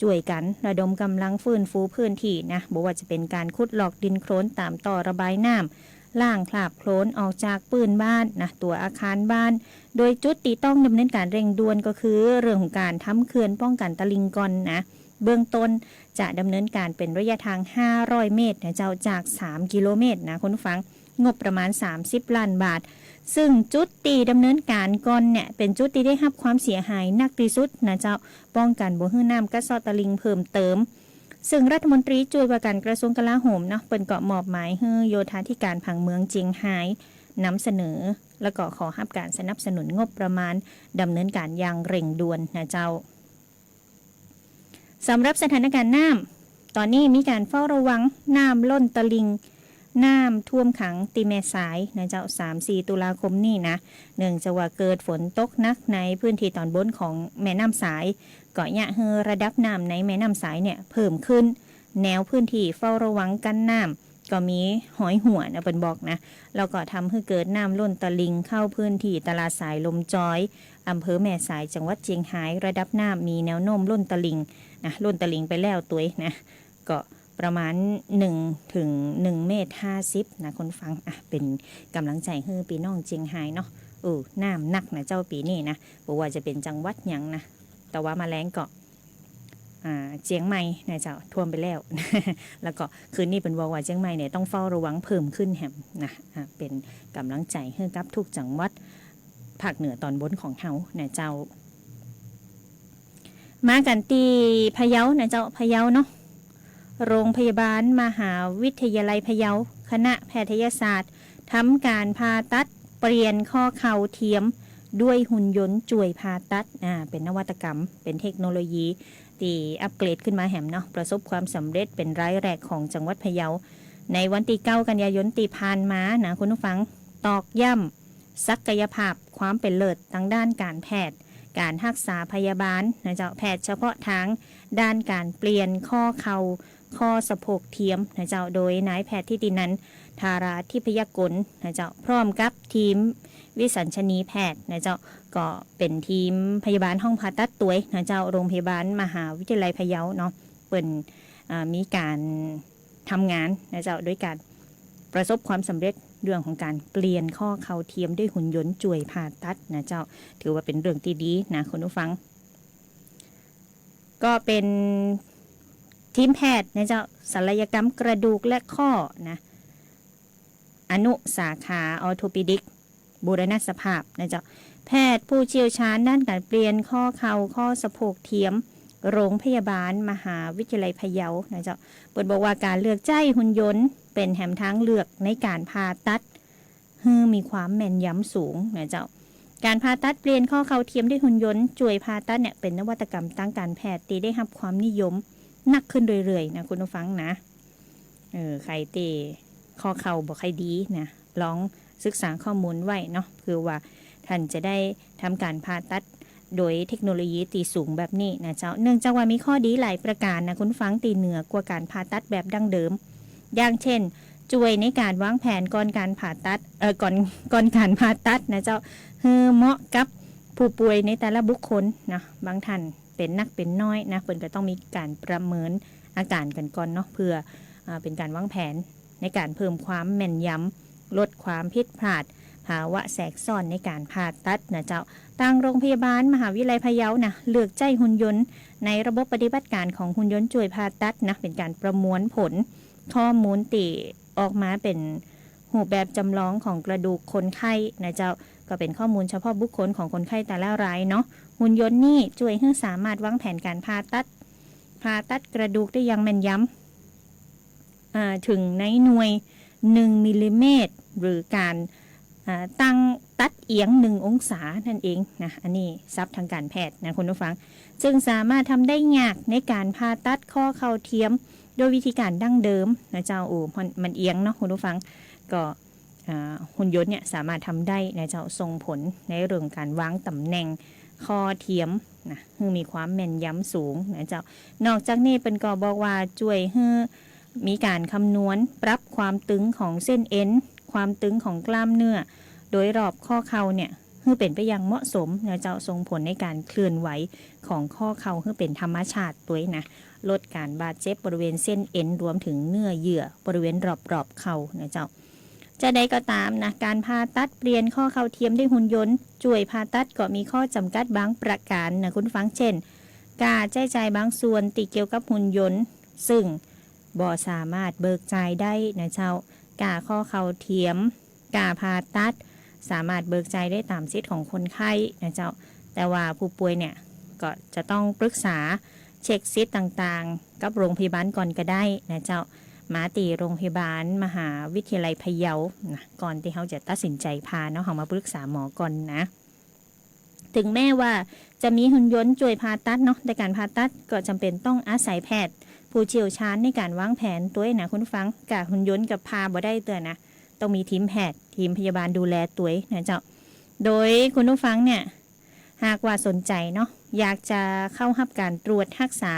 จ้วยกั๋นระดมก๋ำลังฟื้นฟูพื้นที่นะ บ่ว่าจะเป๋นก๋านขุดลอกดินโคลนต๋ามต่อระบายน้ำ ล้างคราบโคลนออกจากปื้นบ้านนะ ตั๋วอาคารบ้าน โดยจุดตี้ต้องดำเนินก๋านเร่งด่วนก็คือเรื่องของก๋านทำเขื่อนป้องกั๋นตลิ่งก่อนนะ เบื้องต้นจะดำเนินก๋านเป๋นระยะทางห้าร้อยเมตรนะเจ้า จากสามกิโลเมตรนะคุณผู้ฟัง งบประมาณสามสิบล้านบาท ซึ่งจุดตี้ดำเนินก๋านก่อนเนี่ย เป๋นจุดตี้ได้ฮับความเสียหายหนักตี้สุดนะเจ้า ป้องกั๋นบ่หื้อน้ำกัดเซาะตลิ่งเพิ่มเติม ซึ่งรัฐมนตรีจ้วยว่าก๋านกระทรวงกลาโหมเนาะ เปิ้นก็มอบหมายหื้อโยธาธิการผังเมืองเจียงฮายนำเสนอ แล้วก็ขอฮับก๋านสนับสนุนงบประมาณดำเนินก๋านอย่างเร่งด่วนนะเจ้า สำหรับสถานก๋านน้ำ ต๋อนนี้มีก๋านเฝ้าระวังน้ำล้นตลิ่ง น้ำท่วมขังตี้แม่สายนะเจ้า สามสี่ตุลาคมนี้นะ เนื่องจากว่าเกิดฝนตกหนักในพื้นที่ต๋อนบนของแม่น้ำสาย ก็เยียะหื้อระดับน้ำในแม่น้ำสายเนี่ยเพิ่มขึ้น แนวพื้นที่เฝ้าระวังกั้นน้ำ ก็มีฮอยหัวนะ เปิ้นบอกนะ แล้วก็ทำหื้อเกิดน้ำล้นตลิ่งเข้าพื้นที่ตลาดสายลมจอย อำเภอแม่สาย จังหวัดเจียงฮาย ระดับน้ำมีแนวโน้มล้นตลิ่งนะ ล้นตลิ่งไปแล้วตวยนะ ก็ประมาณหนึ่งถึงหนึ่งเมตรห้าสิบนะคุณฟัง อ่ะ เป๋นก๋ำลังใจ๋หื้อปี้น้องเจียงฮายเนาะ เออ น้ำหนักนะเจ้าปี๋นี้นะ บ่ว่าจะเป๋นจังหวัดหยังนะ แต่ว่ามาแล้งก็ อ่า เจียงใหม่นะเจ้า ท่วมไปแล้ว แล้วก็คืนนี้เปิ้นบอกว่าเจียงใหม่เนี่ยต้องเฝ้าระวังเพิ่มขึ้นแหมนะ อ่า เป๋นก๋ำลังใจ๋หื้อกับทุกจังหวัดภาคเหนือต๋อนบนของเฮานะเจ้า มากั๋นตี้พะเยานะเจ้า พะเยาเนาะ โรงพยาบาลมหาวิทยาลัยพะเยา คณะแพทยศาสตร์ ทำก๋านผ่าตัดเปลี่ยนข้อเข่าเทียมด้วยหุ่นยนต์จ้วยผ่าตัด อ่า เป๋นนวัตกรรม เป๋นเทคโนโลยีตี้อัปเกรดขึ้นมาแหมเนาะ ประสบความสำเร็จเป๋นรายแรกของจังหวัดพะเยา ในวันตี้เก้ากันยายนตี้ผ่านมานะคุณผู้ฟัง ตอกย้ำศักยภาพความเป๋นเลิศตางด้านก๋านแพทย์ ก๋านฮักษาพยาบาลนะเจ้า แพทย์เฉพาะทางด้านก๋านเปลี่ยนข้อเข่า ข้อสะโพกเทียมนะเจ้า โดยนายแพทย์ทิตินันท์ ธาราทิพยกลนะเจ้า พร้อมกับทีมวิสัญชนีแพทย์นะเจ้า ก็เป๋นทีมพยาบาลห้องผ่าตัดตวยนะเจ้า โรงพยาบาลมหาวิทยาลัยพะเยาเนาะ เปิ้น อ่า มีก๋านทำงานนะเจ้า โดยก๋านประสบความสำเร็จเรื่องของก๋านเปลี่ยนข้อเข่าเทียมด้วยหุ่นยนต์จ้วยผ่าตัดนะเจ้า ถือว่าเป๋นเรื่องตี้ดีนะคุณผู้ฟัง ก็เป๋นทีมแพทย์นะเจ้า ศัลยกรรมกระดูกและข้อนะ อนุสาขาออร์โทปิดิก บูรณะสภาพนะเจ้า แพทย์ผู้เชี่ยวชาญด้านก๋านเปลี่ยนข้อเข่าข้อสะโพกเทียม โรงพยาบาลมหาวิทยาลัยพะเยานะเจ้า เปิ้นบอกว่าก๋านเลือกใจ๊หุ่นยนต์เป๋นแหมตางเลือกในก๋านผ่าตัด หื้อมีความแม่นยำสูงนะเจ้า ก๋านผ่าตัดเปลี่ยนข้อเข่าเทียมด้วยหุ่นยนต์จ้วยผ่าตัดเนี่ย เป๋นนวัตกรรมตางก๋านแพทย์ตี้ได้ฮับความนิยมนักขึ้นเรื่อยๆ นะคุณผู้ฟังนะ เออ ใผตี้ข้อเข่าบ่ค่อยดีนะ ลองศึกษาข้อมูลไว้เนาะ เปื้อว่าต้านจะได้ทำก๋านผ่าตัดโดยเทคโนโลยีตี้สูงแบบนี้นะเจ้า เนื่องจากว่ามีข้อดีหลายประก๋านนะคุณผู้ฟัง ตี้เหนือกว่าก๋านผ่าตัดแบบดั้งเดิม อย่างเช่น จ้วยในก๋านวางแผนก่อนก๋านผ่าตัด เอ่อ ก่อน ก่อนก๋านผ่าตัดนะเจ้า หื้อเหมาะกับผู้ป่วยในแต่ละบุคคลนะ บางต้านเป๋นนักเป๋นน้อยนะ เปิ้นก็ต้องมีก๋านประเมินอาก๋านกั๋นก่อนเนาะ เปื้อ อ่า เป๋นก๋านวางแผนในก๋านเพิ่มความแม่นยำ ลดความผิดพลาด ภาวะแทรกซ้อนในก๋านผ่าตัดนะเจ้า ตางโรงพยาบาลมหาวิทยาลัยพะเยานะ เลือกใจ๊หุ่นยนต์ในระบบปฏิบัติก๋านของหุ่นยนต์จ้วยผ่าตัดนะ เป๋นก๋านประมวลผลข้อมูลตี้ออกมาเป๋นรูปแบบจำลองของกระดูกคนไข้นะเจ้า ก็เป๋นข้อมูลเฉพาะบุคคลของคนไข้แต่ละรายเนาะ หุ่นยนต์นี่จ้วยหื้อสามารถวางแผนก๋านผ่าตัด ผ่าตัดกระดูกได้อย่างแม่นยำ อ่า เถิงในหน่วยหนึ่งมิลลิเมตร หรือก๋าน อ่า ตั้งตัดเอียงหนึ่งองศานั่นเองนะ อันนี้ศัพท์ตางก๋านแพทย์นะคุณผู้ฟัง ซึ่งสามารถทำได้ยากในก๋านผ่าตัดข้อเข่าเทียมโดยวิธีก๋านดั้งเดิมนะเจ้า โอ้ มัน มันเอียงเนาะคุณผู้ฟัง ก็ อ่า หุ่นยนต์เนี่ยสามารถทำได้นะเจ้า ส่งผลในเรื่องก๋านวางต๋ำแหน่งข้อเทียมนะ หื้อมีความแม่นยำสูงนะเจ้า นอกจากนี้เปิ้นก็บอกว่าจ้วยหื้อมีก๋านคำนวณปรับความตึงของเส้นเอ็น ความตึงของกล้ามเนื้อ โดยรอบข้อเข่าเนี่ย หื้อเป๋นไปอย่างเหมาะสมนะเจ้า ส่งผลในก๋านเคลื่อนไหวของข้อเข่าหื้อเป๋นธรรมชาติตวยนะ ลดก๋านบาดเจ็บบริเวณเส้นเอ็น รวมเถิงเนื้อเยื่อบริเวณรอบๆ เข่านะเจ้า จาใดก็ต๋ามนะ ก๋านผ่าตัดเปลี่ยนข้อเข่าเทียมด้วยหุ่นยนต์จ้วยผ่าตัดก็มีข้อจ๋ำกัดบางประก๋านนะคุณผู้ฟัง เช่น ก้าใจ๊จ่ายบางส่วนตี้เกี่ยวกับหุ่นยนต์ ซึ่งบ่สามารถเบิกจ่ายได้นะเจ้า ก้าข้อเข่าเทียม ก้าผ่าตัด สามารถเบิกจ่ายได้ต๋ามสิทธิ์ของคนไข้นะเจ้า แต่ว่าผู้ป่วยเนี่ยก็จะต้องปรึกษาเช็คสิทธิ์ต่างๆ กับโรงพยาบาลก่อนก็ได้นะเจ้า มาตี้โรงพยาบาลมหาวิทยาลัยพะเยานะ ก่อนตี้เฮาจะตัดสินใจผ่าเนาะ เฮามาปรึกษาหมอก่อนนะ เถิงแม้ว่าจะมีหุ่นยนต์จ้วยผ่าตัดเนาะ แต่ก๋านผ่าตัดก็จ๋ำเป๋นต้องอาศัยแพทย์ผู้เชี่ยวชาญในก๋านวางแผนตวยนะคุณผู้ฟัง ก้าหุ่นยนต์ก็ผ่าบ่ได้เตื้อนะ ต้องมีทีมแพทย์ ทีมพยาบาลดูแลตวยนะเจ้า โดยคุณผู้ฟังเนี่ย หากว่าสนใจเนาะ อยากจะเข้าฮับก๋านตรวจฮักษา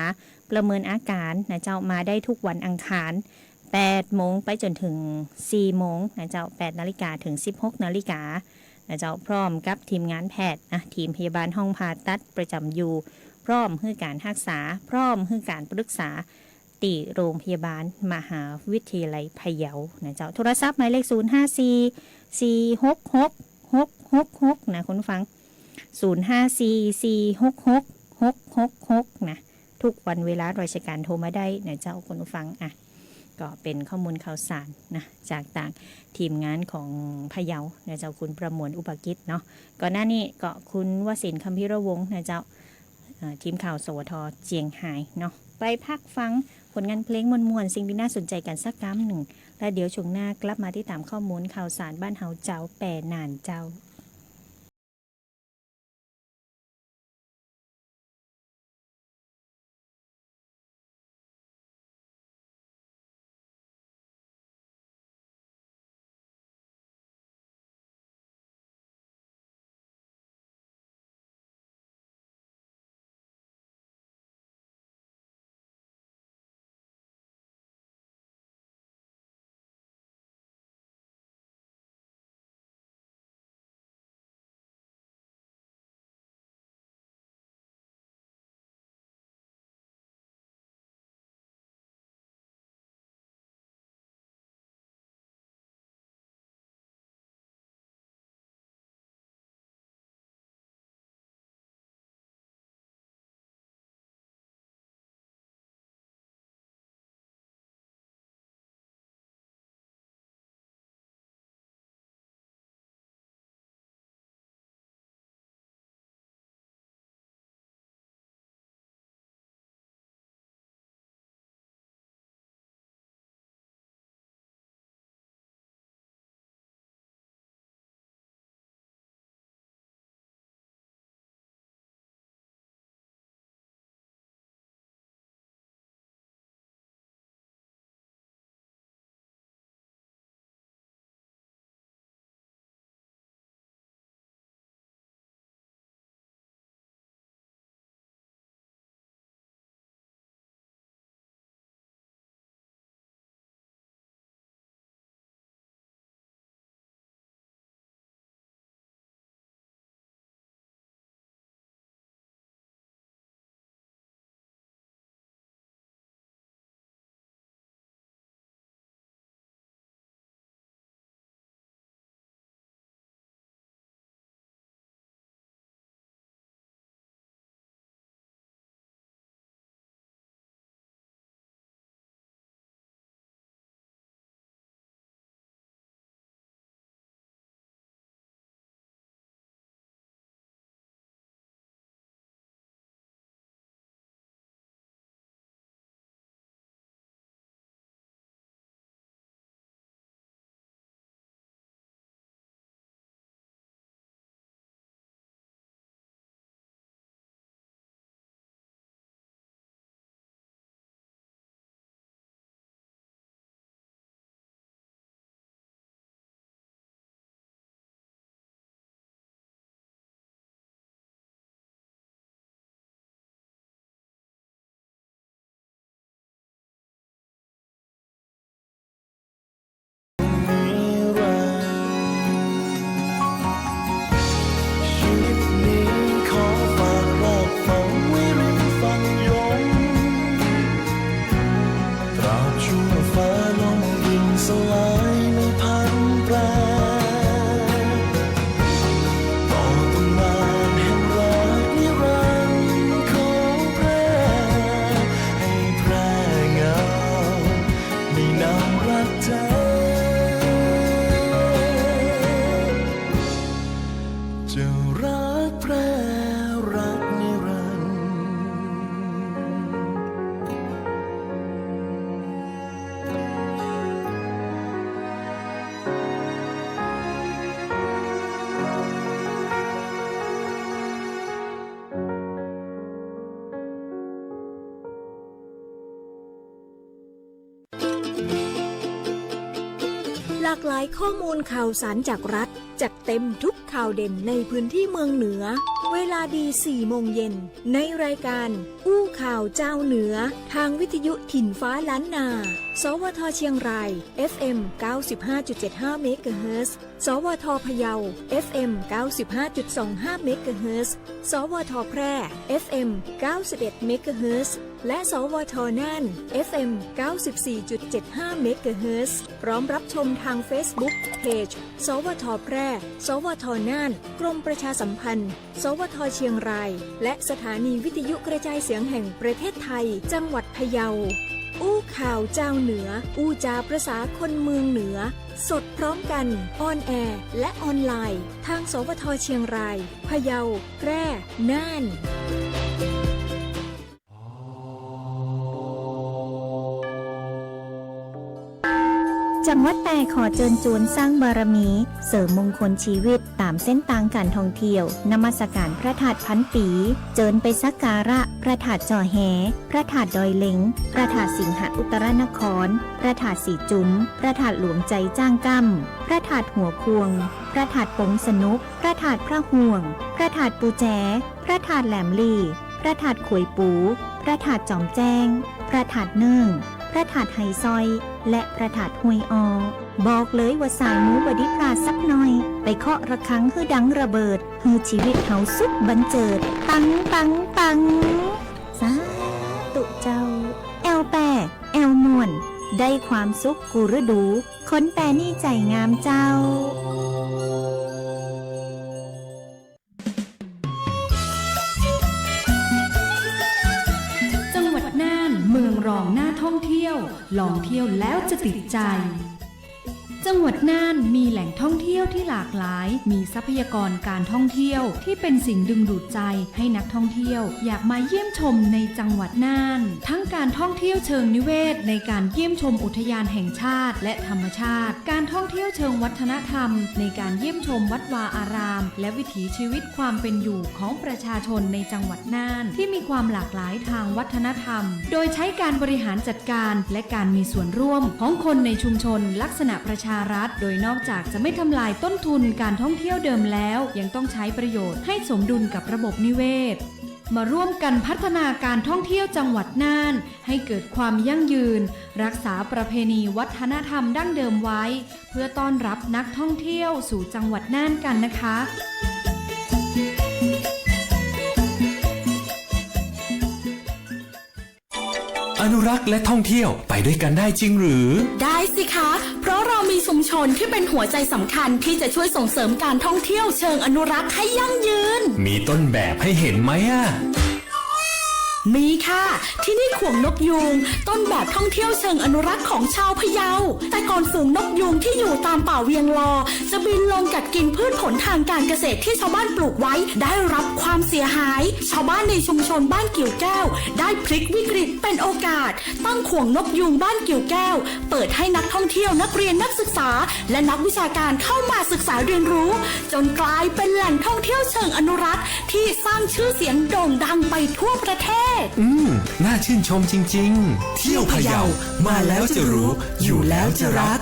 ประเมินอาก๋านนะเจ้า มาได้ทุกวันอังคาร แปดโมงไปจ๋นเถิงสี่โมงนะเจ้า แปดนาฬิกาเถิงสิบหกนาฬิกานะเจ้า พร้อมกับทีมงานแพทย์นะ ทีมพยาบาลห้องผ่าตัดประจ๋ำอยู่ พร้อมหื้อก๋านฮักษา พร้อมหื้อก๋านปรึกษา ตี้โรงพยาบาลมหาวิทยาลัยพะเยานะเจ้า โทรศัพท์หมายเลข ศูนย์ห้าสี่ สี่หกหก หกหกหก นะคุณผู้ฟัง ศูนย์ห้าสี่ สี่หกหก หกหกหก นะ ทุกวันเวลาราชก๋านโทรมาได้นะเจ้าคุณผู้ฟัง อ่ะ ก็เป๋นข้อมูลข่าวสารนะ จากตางทีมงานของพะเยานะเจ้า คุณประมวลอุปกิจเนาะ ก่อนหน้านี้ก็คุณวสินทร์ คัมภีรวงศ์นะเจ้า เอ่อ ทีมข่าว สวท เจียงฮายเนาะ ไปพักฟังผลงานเพลงม่วนๆ สิ่งตี้น่าสนใจ๋กั๋นสักกำนึ่ง แล้วเดี๋ยวช่วงหน้ากลับมาติดต๋ามข้อมูลข่าวสารบ้านเฮาเจ้า แปหน้านเจ้า รักแพร่ รักนิรันดร์ หลากหลายข้อมูลข่าวสารจากรัฐ จัดเต็มทุกข่าวเด่นในพื้นที่เมืองเหนือ เวลาดี สี่โมงเย็น ในรายการอู้ข่าวจาวเหนือ ทางวิทยุถิ่นฟ้าล้านนา สวท เชียงราย เอฟเอ็ม เก้าสิบห้าจุดเจ็ดห้าเมกะเฮิรตซ์ สวท พะเยา เอฟเอ็ม เก้าสิบห้าจุดสองห้าเมกะเฮิรตซ์ สวท แพร่ เอฟเอ็ม เก้าสิบเอ็ดเมกะเฮิรตซ์ และ สวท น่าน เอฟเอ็ม เก้าสิบสี่จุดเจ็ดห้าเมกะเฮิรตซ์ พร้อมรับชมทางเฟซบุ๊ก เพจ สวท แพร่ สวท น่าน กรมประชาสัมพันธ์ สวท เชียงราย และสถานีวิทยุกระจายเสียงแห่งประเทศไทย จังหวัดพะเยา อู้ข่าวจาวเหนือ อู้จาประสาคนเมืองเหนือ สดพร้อมกัน ออนแอร์ และออนไลน์ ทาง สวท เชียงราย พะเยา แพร่ น่าน จังหวัดแป้ขอเจิญจวนสร้างบารมี เสริมมงคลชีวิต ต๋ามเส้นตางก๋านท่องเที่ยว นมัสก๋านพระธาตุพันปี๋ เจิญไปสักการะพระธาตุจ่อแฮ พระธาตุดอยเหล็ง พระธาตุสิงหอุตตรนคร พระธาตุสีจุม พระธาตุหลวงไจจ้างก้ำ พระธาตุหัวควง พระธาตุปงสนุก พระธาตุพระห่วง พระธาตุปู๋แจ พระธาตุแหลมหลี พระธาตุขวยปู พระธาตุจอมแจ้ง พระธาตุเนิ่ง พระธาตุไหซ้อย และพระธาตุห้วยอ้อ บอกเลยว่าสายมูบ่ดีพลาดสักหน่อย ไปเคาะระฆังหื้อดังระเบิด หื้อชีวิตเฮาสุขบันเจิด ปัง ปัง ปัง สาธุเจ้า แอ่วแป้ แอ่วม่วน ได้ความสุขกู้ฤดู คนแป้นี่ใจ๋งามเจ้า จังหวัดน่าน เมืองรองน่าท่องเที่ยว ลองเที่ยวแล้วจะติดใจ จังหวัดน่านมีแหล่งท่องเที่ยวที่หลากหลาย มีทรัพยากรการท่องเที่ยวที่เป็นสิ่งดึงดูดใจให้นักท่องเที่ยวอยากมาเยี่ยมชมในจังหวัดน่าน ทั้งการท่องเที่ยวเชิงนิเวศในการเยี่ยมชมอุทยานแห่งชาติและธรรมชาติ การท่องเที่ยวเชิงวัฒนธรรมในการเยี่ยมชมวัดวาอาราม และวิถีชีวิตความเป็นอยู่ของประชาชนในจังหวัดน่านที่มีความหลากหลายทางวัฒนธรรม โดยใช้การบริหารจัดการและการมีส่วนร่วมของคนในชุมชนลักษณะประชารัฐ โดยนอกจากจะไม่ทำลายต้นทุนการท่องเที่ยวเดิมแล้ว ยังต้องใช้ประโยชน์ให้สมดุลกับระบบนิเวศ มาร่วมกันพัฒนาการท่องเที่ยวจังหวัดน่านให้เกิดความยั่งยืน รักษาประเพณีวัฒนธรรมดั้งเดิมไว้ เพื่อต้อนรับนักท่องเที่ยวสู่จังหวัดน่านกันนะคะ อนุรักษ์และท่องเที่ยวไปด้วยกันได้จริงหรือ ได้สิคะ เพราะเรามีชุมชนที่เป็นหัวใจสำคัญที่จะช่วยส่งเสริมการท่องเที่ยวเชิงอนุรักษ์ให้ยั่งยืน มีต้นแบบให้เห็นไหมอะ มีค่ะ ที่นี่ขวงนกยูง ต้นแบบท่องเที่ยวเชิงอนุรักษ์ของชาวพะเยา แต่ก่อนฝูงนกยูงที่อยู่ตามป่าเวียงลอ จะบินลงกัดกินพืชผลทางการเกษตรที่ชาวบ้านปลูกไว้ ได้รับความเสียหาย ชาวบ้านในชุมชนบ้านกิ่วแก้ว ได้พลิกวิกฤตเป็นโอกาส ตั้งขวงนกยูงบ้านกิ่วแก้ว เปิดให้นักท่องเที่ยว นักเรียน นักศึกษา และนักวิชาการเข้ามาศึกษาเรียนรู้ จนกลายเป็นแหล่งท่องเที่ยวเชิงอนุรักษ์ที่สร้างชื่อเสียงโด่งดังไปทั่วประเทศ อืม น่าชื่นชมจริงๆ เที่ยวพะเยา มาแล้วจะรู้ อยู่แล้วจะรัก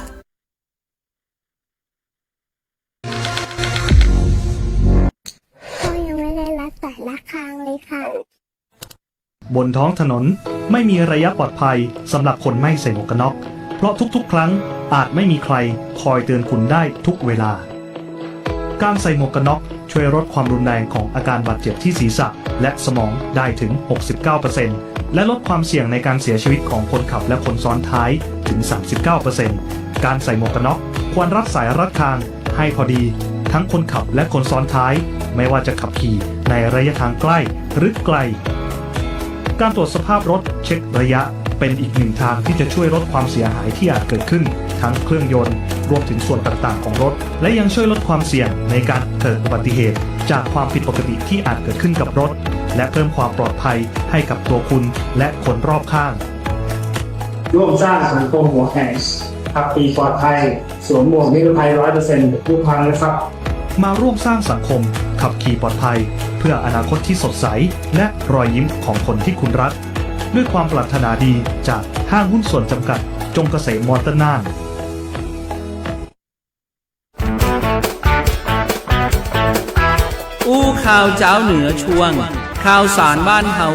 พ่อยังไม่ได้รับสายระฆังเลยค่ะ บนท้องถนนไม่มีระยะปลอดภัยสำหรับคนไม่ใส่หมวกกันน็อก เพราะทุกๆ ครั้งอาจไม่มีใครคอยเตือนคุณได้ทุกเวลา การใส่หมวกกันน็อกช่วยลดความรุนแรงของอาการบาดเจ็บที่ศีรษะและสมองได้ถึง หกสิบเก้าเปอร์เซ็นต์ และลดความเสี่ยงในการเสียชีวิตของคนขับและคนซ้อนท้ายถึง สามสิบเก้าเปอร์เซ็นต์ การใส่หมวกกันน็อกควรรัดสายรัดคางให้พอดี ทั้งคนขับและคนซ้อนท้าย ไม่ว่าจะขับขี่ในระยะทางใกล้หรือไกล การตรวจสภาพรถเช็คระยะ เป็นอีกหนึ่งทางที่จะช่วยลดความเสียหายที่อาจเกิดขึ้น ทั้งเครื่องยนต์ รวมถึงส่วนต่างๆของรถ และยังช่วยลดความเสี่ยงในการเกิดอุบัติเหตุจากความผิดปกติที่อาจเกิดขึ้นกับรถ และเพิ่มความปลอดภัยให้กับตัวคุณและคนรอบข้าง ร่วมสร้างสังคมหัวแข็ง ขับขี่ปลอดภัย สวมหมวกนิรภัยร้อยเปอร์เซ็นต์ทุกครั้งนะครับ มาร่วมสร้างสังคมขับขี่ปลอดภัย เพื่ออนาคตที่สดใส และรอยยิ้มของคนที่คุณรัก ด้วยความปรารถนาดีจากห้างหุ้นส่วนจำกัดจงเกษมมอเตอร์น่าน อู้ข่าวจาวเหนือช่วง ข่าวสารบ้านเฮา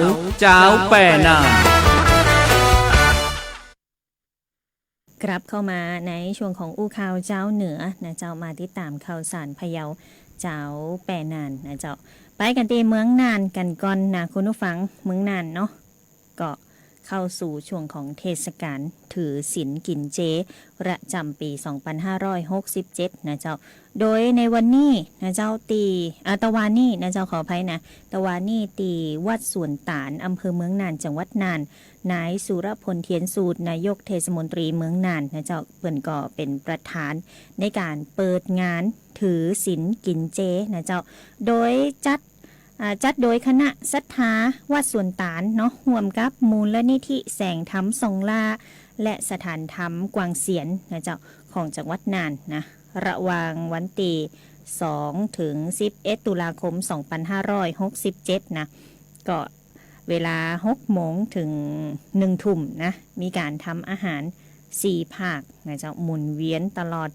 จาวแป่น่าน กลับเข้ามาในช่วงของอู้ข่าวจาวเหนือนะเจ้า มาติดต๋ามข่าวสารพะเยา จาวแป่น่านนะเจ้า ไปกั๋นตี้เมืองน่านกั๋นก่อนนะคุณผู้ฟัง เมืองน่านเนาะ ก็เข้าสู่ช่วงของเทศกาลถือศีลกิ๋นเจ ประจ๋ำปี๋สองปันห้าร้อยหกสิบเจ็ดนะเจ้า โดยในวันนี้นะเจ้า ตี้ อ่า ตะวานี้นะเจ้า ขออภัยนะ ตะวานี้ตี้วัดสวนต๋าล อำเภอเมืองน่าน จังหวัดน่าน นายสุรพล เทียนสูตร นายกเทศมนตรีเมืองน่านนะเจ้า เปิ้นก็เป๋นประธานในก๋านเปิดงานถือศีลกิ๋นเจนะเจ้า โดยจัด อ่า จัดโดยคณะศรัทธาวัดสวนต๋าลเนาะ ฮ่วมกับมูลนิธิแสงธรรมส่องหล้า และสถานธรรมกวางเสียนนะเจ้า ของจังหวัดน่านนะ ระหว่างวันตี้สองถึงสิบเอ็ดตุลาคมสองปันห้าร้อยหกสิบเจ็ดนะ ก็เวลาหกโมงเถิงหนึ่งทุ่มนะ มีก๋านทำอาหารสี่ภาคนะเจ้า หมุนเวียนตลอด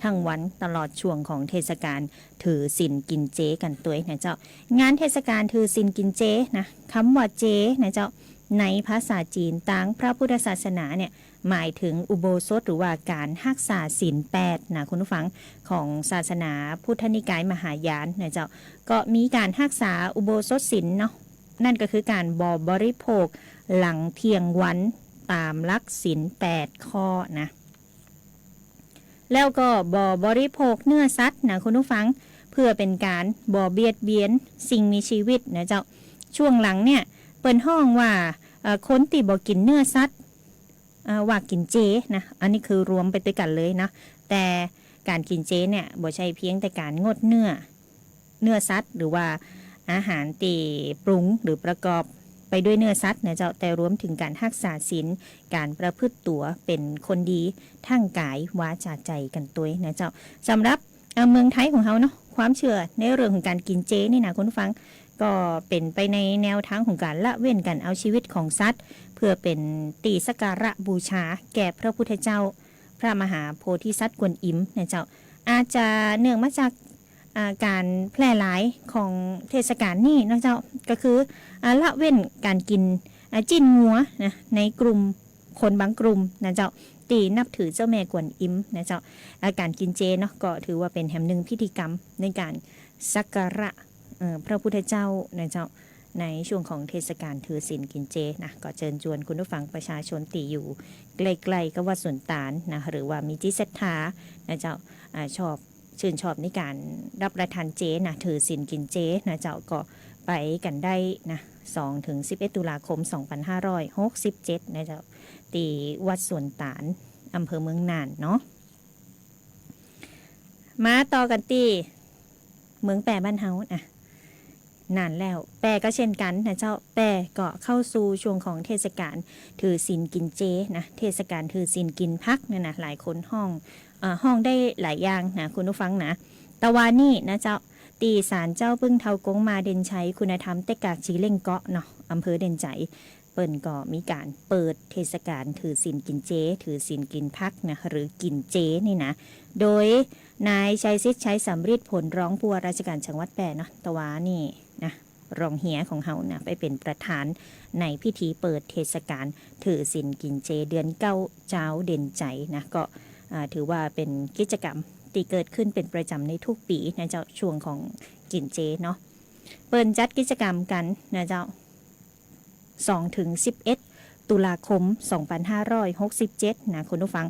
ตึงวันตลอดช่วงของเทศกาลถือศีลกิ๋นเจกั๋นตวยนะเจ้า งานเทศกาลถือศีลกิ๋นเจนะ กำว่าเจนะเจ้า ในภาษาจีนตางพระพุทธศาสนาเนี่ย หมายเถิงอุโบสถหรือว่าก๋านฮักษาศีลแปดนะคุณผู้ฟัง ของศาสนาพุทธนิกายมหายานนะเจ้า ก็มีก๋านฮักษาอุโบสถศีลเนาะ นั่นก็คือก๋านบ่บริโภคหลังเที่ยงวันต๋ามหลักศีลแปดข้อนะ แล้วก็บ่บริโภคเนื้อสัตว์นะคุณผู้ฟัง เพื่อเป๋นก๋านบ่เบียดเบียนสิ่งมีชีวิตนะเจ้า ช่วงหลังเนี่ย เปิ้นฮ้องว่า เอ่อ คนตี้บ่กิ๋นเนื้อสัตว์ เอ่อ ว่ากิ๋นเจนะ อันนี้คือรวมไปตวยกั๋นเลยนะ แต่ก๋านกิ๋นเจเนี่ย บ่ใจ้เพียงแต่ก๋านงดเนื้อ เนื้อสัตว์ หรือว่าอาหารตี้ปรุงหรือประกอบไปด้วยเนื้อสัตว์นะเจ้า แต่รวมเถิงก๋านฮักษาศีล ก๋านประพฤติตั๋วเป๋นคนดี ตึงก๋าย วาจา ใจ๋กั๋นตวยนะเจ้า สำหรับ เอ่อ เมืองไทยของเฮาเนาะ ความเจื้อในเรื่องของก๋านกิ๋นเจนี่นะคุณผู้ฟัง ก็เป๋นไปในแนวตางของก๋านละเว้นก๋านเอาชีวิตของสัตว์ เพื่อเป๋นตี้สักการะบูชาแก่พระพุทธเจ้า พระมหาโพธิสัตว์กวนอิมนะเจ้า อาจจะเนื่องมาจาก อ่า ก๋านแพร่หลายของเทศกาลนี้นะเจ้า ก็คือ อ่า ละเว้นก๋านกิ๋น อ่า จิ๊นงัวนะ ในกลุ่มคนบางกลุ่มนะเจ้า ตี้นับถือเจ้าแม่กวนอิมนะเจ้า อ่า ก๋านกิ๋นเจเนาะ ก็ถือว่าเป๋นแหมนึ่งพิธีกรรมในก๋านสักการะ เอ่อ พระพุทธเจ้านะเจ้า ในช่วงของเทศกาลถือศีลกิ๋นเจนะ ก็เจิญจวนคุณผู้ฟังประชาชนตี้อยู่ใกล้ๆ กับวัดสวนต๋าลนะ หรือว่ามีจิตศรัทธานะเจ้า อ่า ชอบ ชื่นชอบในก๋านรับประทานเจนะ ถือศีลกิ๋นเจนะเจ้า ก็ไปกั๋นได้นะ สองถึงสิบเอ็ดตุลาคมสองปันห้าร้อยหกสิบเจ็ดนะเจ้า ตี้วัดสวนต๋าล อำเภอเมืองน่านเนาะ มาต่อกั๋นตี้เมืองแป้บ้านเฮานะ น่านแล้ว แป้ก็เช่นกั๋นนะเจ้า แป้ก็เข้าสู่ช่วงของเทศกาลถือศีลกิ๋นเจนะ เทศกาลถือศีลกิ๋นผักเนี่ยนะ หลายคนฮ้อง เอ่อ ฮ้องได้หลายอย่างนะคุณผู้ฟังนะ ตะวานี้นะเจ้า ตี้ศาลเจ้าปึ้งเฒ่ากงมาเด่นชัย คุณธรรมเต๊กกากจีเล่งเกาะเนาะ อำเภอเด่นชัย เปิ้นก็มีก๋านเปิดเทศกาลถือศีลกิ๋นเจ ถือศีลกิ๋นผักนะ หรือกิ๋นเจนี่นะ โดยนายชัยสิทธิ์ ชัยสำริด ผลรองผู้ว่าราชการจังหวัดแป้เนาะ ตะวานี้นะ รองเฮียของเฮานะ ไปเป๋นประธานในพิธีเปิดเทศกาลถือศีลกิ๋นเจเดือนเก้าจาวเด่นชัยนะ ก็ อ่า ถือว่าเป๋นกิจกรรมตี้เกิดขึ้นเป๋นประจ๋ำในทุกปี๋นะเจ้า ช่วงของกิ๋นเจเนาะ เปิ้นจัดกิจกรรมกั๋นนะเจ้า สองถึงสิบเอ็ดตุลาคมสองปันห้าร้อยหกสิบเจ็ดนะคุณผู้ฟัง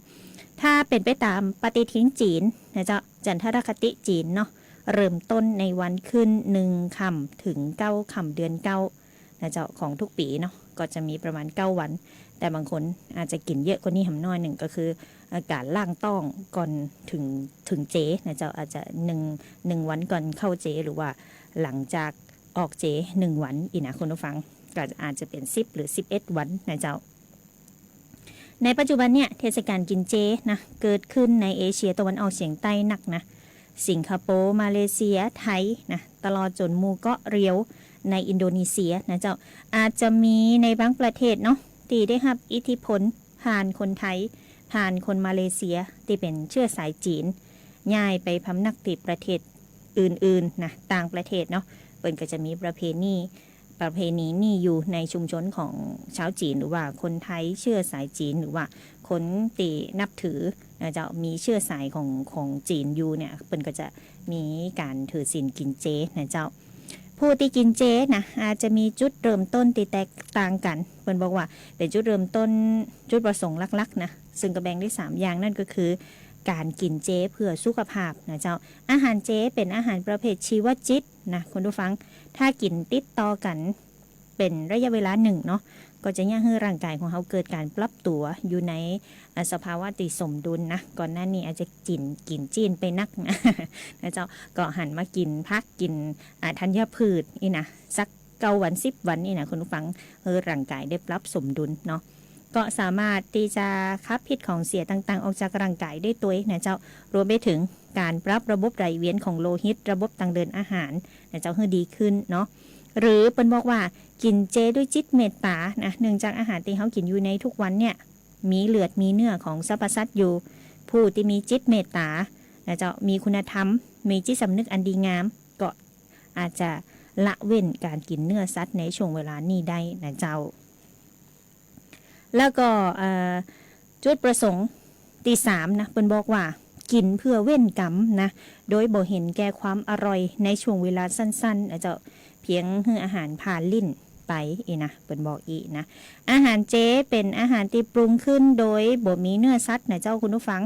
ถ้าเป๋นไปต๋ามปฏิทินจีนนะเจ้า จันทรคติจีนเนาะ เริ่มต้นในวันขึ้นหนึ่งค่ำเถิงเก้าค่ำเดือนเก้านะเจ้า ของทุกปี๋เนาะ ก็จะมีประมาณเก้าวัน แต่บางคนอาจจะกิ๋นเยอะกว่านี้หำน้อยนึ่ง ก็คือ เอ่อ ก๋านล้างต๊องก่อนเถิง เถิงเจนะเจ้า อาจจะหนึ่ง หนึ่งวันก่อนเข้าเจ หรือว่าหลังจากออกเจหนึ่งวันอี้นะคุณผู้ฟัง ก็อาจจะเป๋นสิบหรือสิบเอ็ดวันนะเจ้า ในปัจจุบันเนี่ย เทศกาลกิ๋นเจนะ เกิดขึ้นในเอเชียตะวันออกเฉียงใต้นักนะ สิงคโปร์ มาเลเซีย ไทยนะ ตลอดจ๋นหมู่เกาะเรียวในอินโดนีเซียนะเจ้า อาจจะมีในบางประเทศเนาะ ตี้ได้ฮับอิทธิพลผ่านคนไทย ผ่านคนมาเลเซียตี้เป๋นเชื้อสายจี๋น ย้ายไปพำนักตี้ประเทศอื่นๆ นะ ต่างประเทศเนาะ เปิ้นก็จะมีประเพณี ประเพณีนี้อยู่ในชุมชนของชาวจี๋น หรือว่าคนไทยเชื้อสายจี๋น หรือว่าคนตี้นับถือนะเจ้า มีเชื้อสายของ ของจี๋นอยู่เนี่ย เปิ้นก็จะมีก๋านถือศีลกิ๋นเจนะเจ้า ผู้ตี้กิ๋นเจนะ อาจจะมีจุดเริ่มต้นตี้แตกต่างกั๋น เปิ้นบอกว่าเป๋นจุดเริ่มต้น จุดประสงค์หลักๆ นะ ซึ่งก็แบ่งได้สามอย่าง นั่นก็คือก๋านกิ๋นเจเพื่อสุขภาพนะเจ้า อาหารเจเป๋นอาหารประเภทชีวจิตนะคุณผู้ฟัง ถ้ากิ๋นติดต่อกั๋นเป๋นระยะเวลานึ่งเนาะ ก็จะเยียะหื้อร่างก๋ายของเฮาเกิดก๋านปรับตั๋วอยู่ใน อ่า สภาวะตี้สมดุลนะ ก่อนหน้านี้อาจจะกิ๋น กิ๋นจี๋นไปนักนะ นะเจ้า ก็หันมากิ๋นผัก กิ๋น อ่า ธัญพืชอี้นะ สักเก้าวัน สิบวันอี้นะคุณผู้ฟัง หื้อร่างก๋ายได้ปรับสมดุลเนาะ ก็สามารถตี้จะขับพิษของเสียต่างๆ ออกจากร่างก๋ายได้ตวยนะเจ้า รวมไปเถิงก๋านปรับระบบไหลเวียนของโลหิต ระบบตางเดินอาหารนะเจ้า หื้อดีขึ้นเนาะ หรือเปิ้นบอกว่ากิ๋นเจด้วยจิตเมตต๋านะ เนื่องจากอาหารตี้เฮากิ๋นอยู่ในทุกวันเนี่ย มีเลือดมีเนื้อของสรรพสัตว์อยู่ ผู้ตี้มีจิตเมตต๋านะเจ้า มีคุณธรรม มีจิตสำนึกอันดีงาม ก็อาจจะละเว้นก๋านกิ๋นเนื้อสัตว์ในช่วงเวลานี้ได้นะเจ้า แล้วก็ เอ่อ จุดประสงค์ตี้สามนะ เปิ้นบอกว่ากิ๋นเพื่อเว้นกรรมนะ โดยบ่เห็นแก่ความอร่อยในช่วงเวลาสั้นๆ นะเจ้า เพียงหื้ออาหารผ่านลิ้นไปอี้นะ เปิ้นบอกอี้นะ อาหารเจเป๋นอาหารตี้ปรุงขึ้นโดยบ่มีเนื้อสัตว์นะเจ้าคุณผู้ฟัง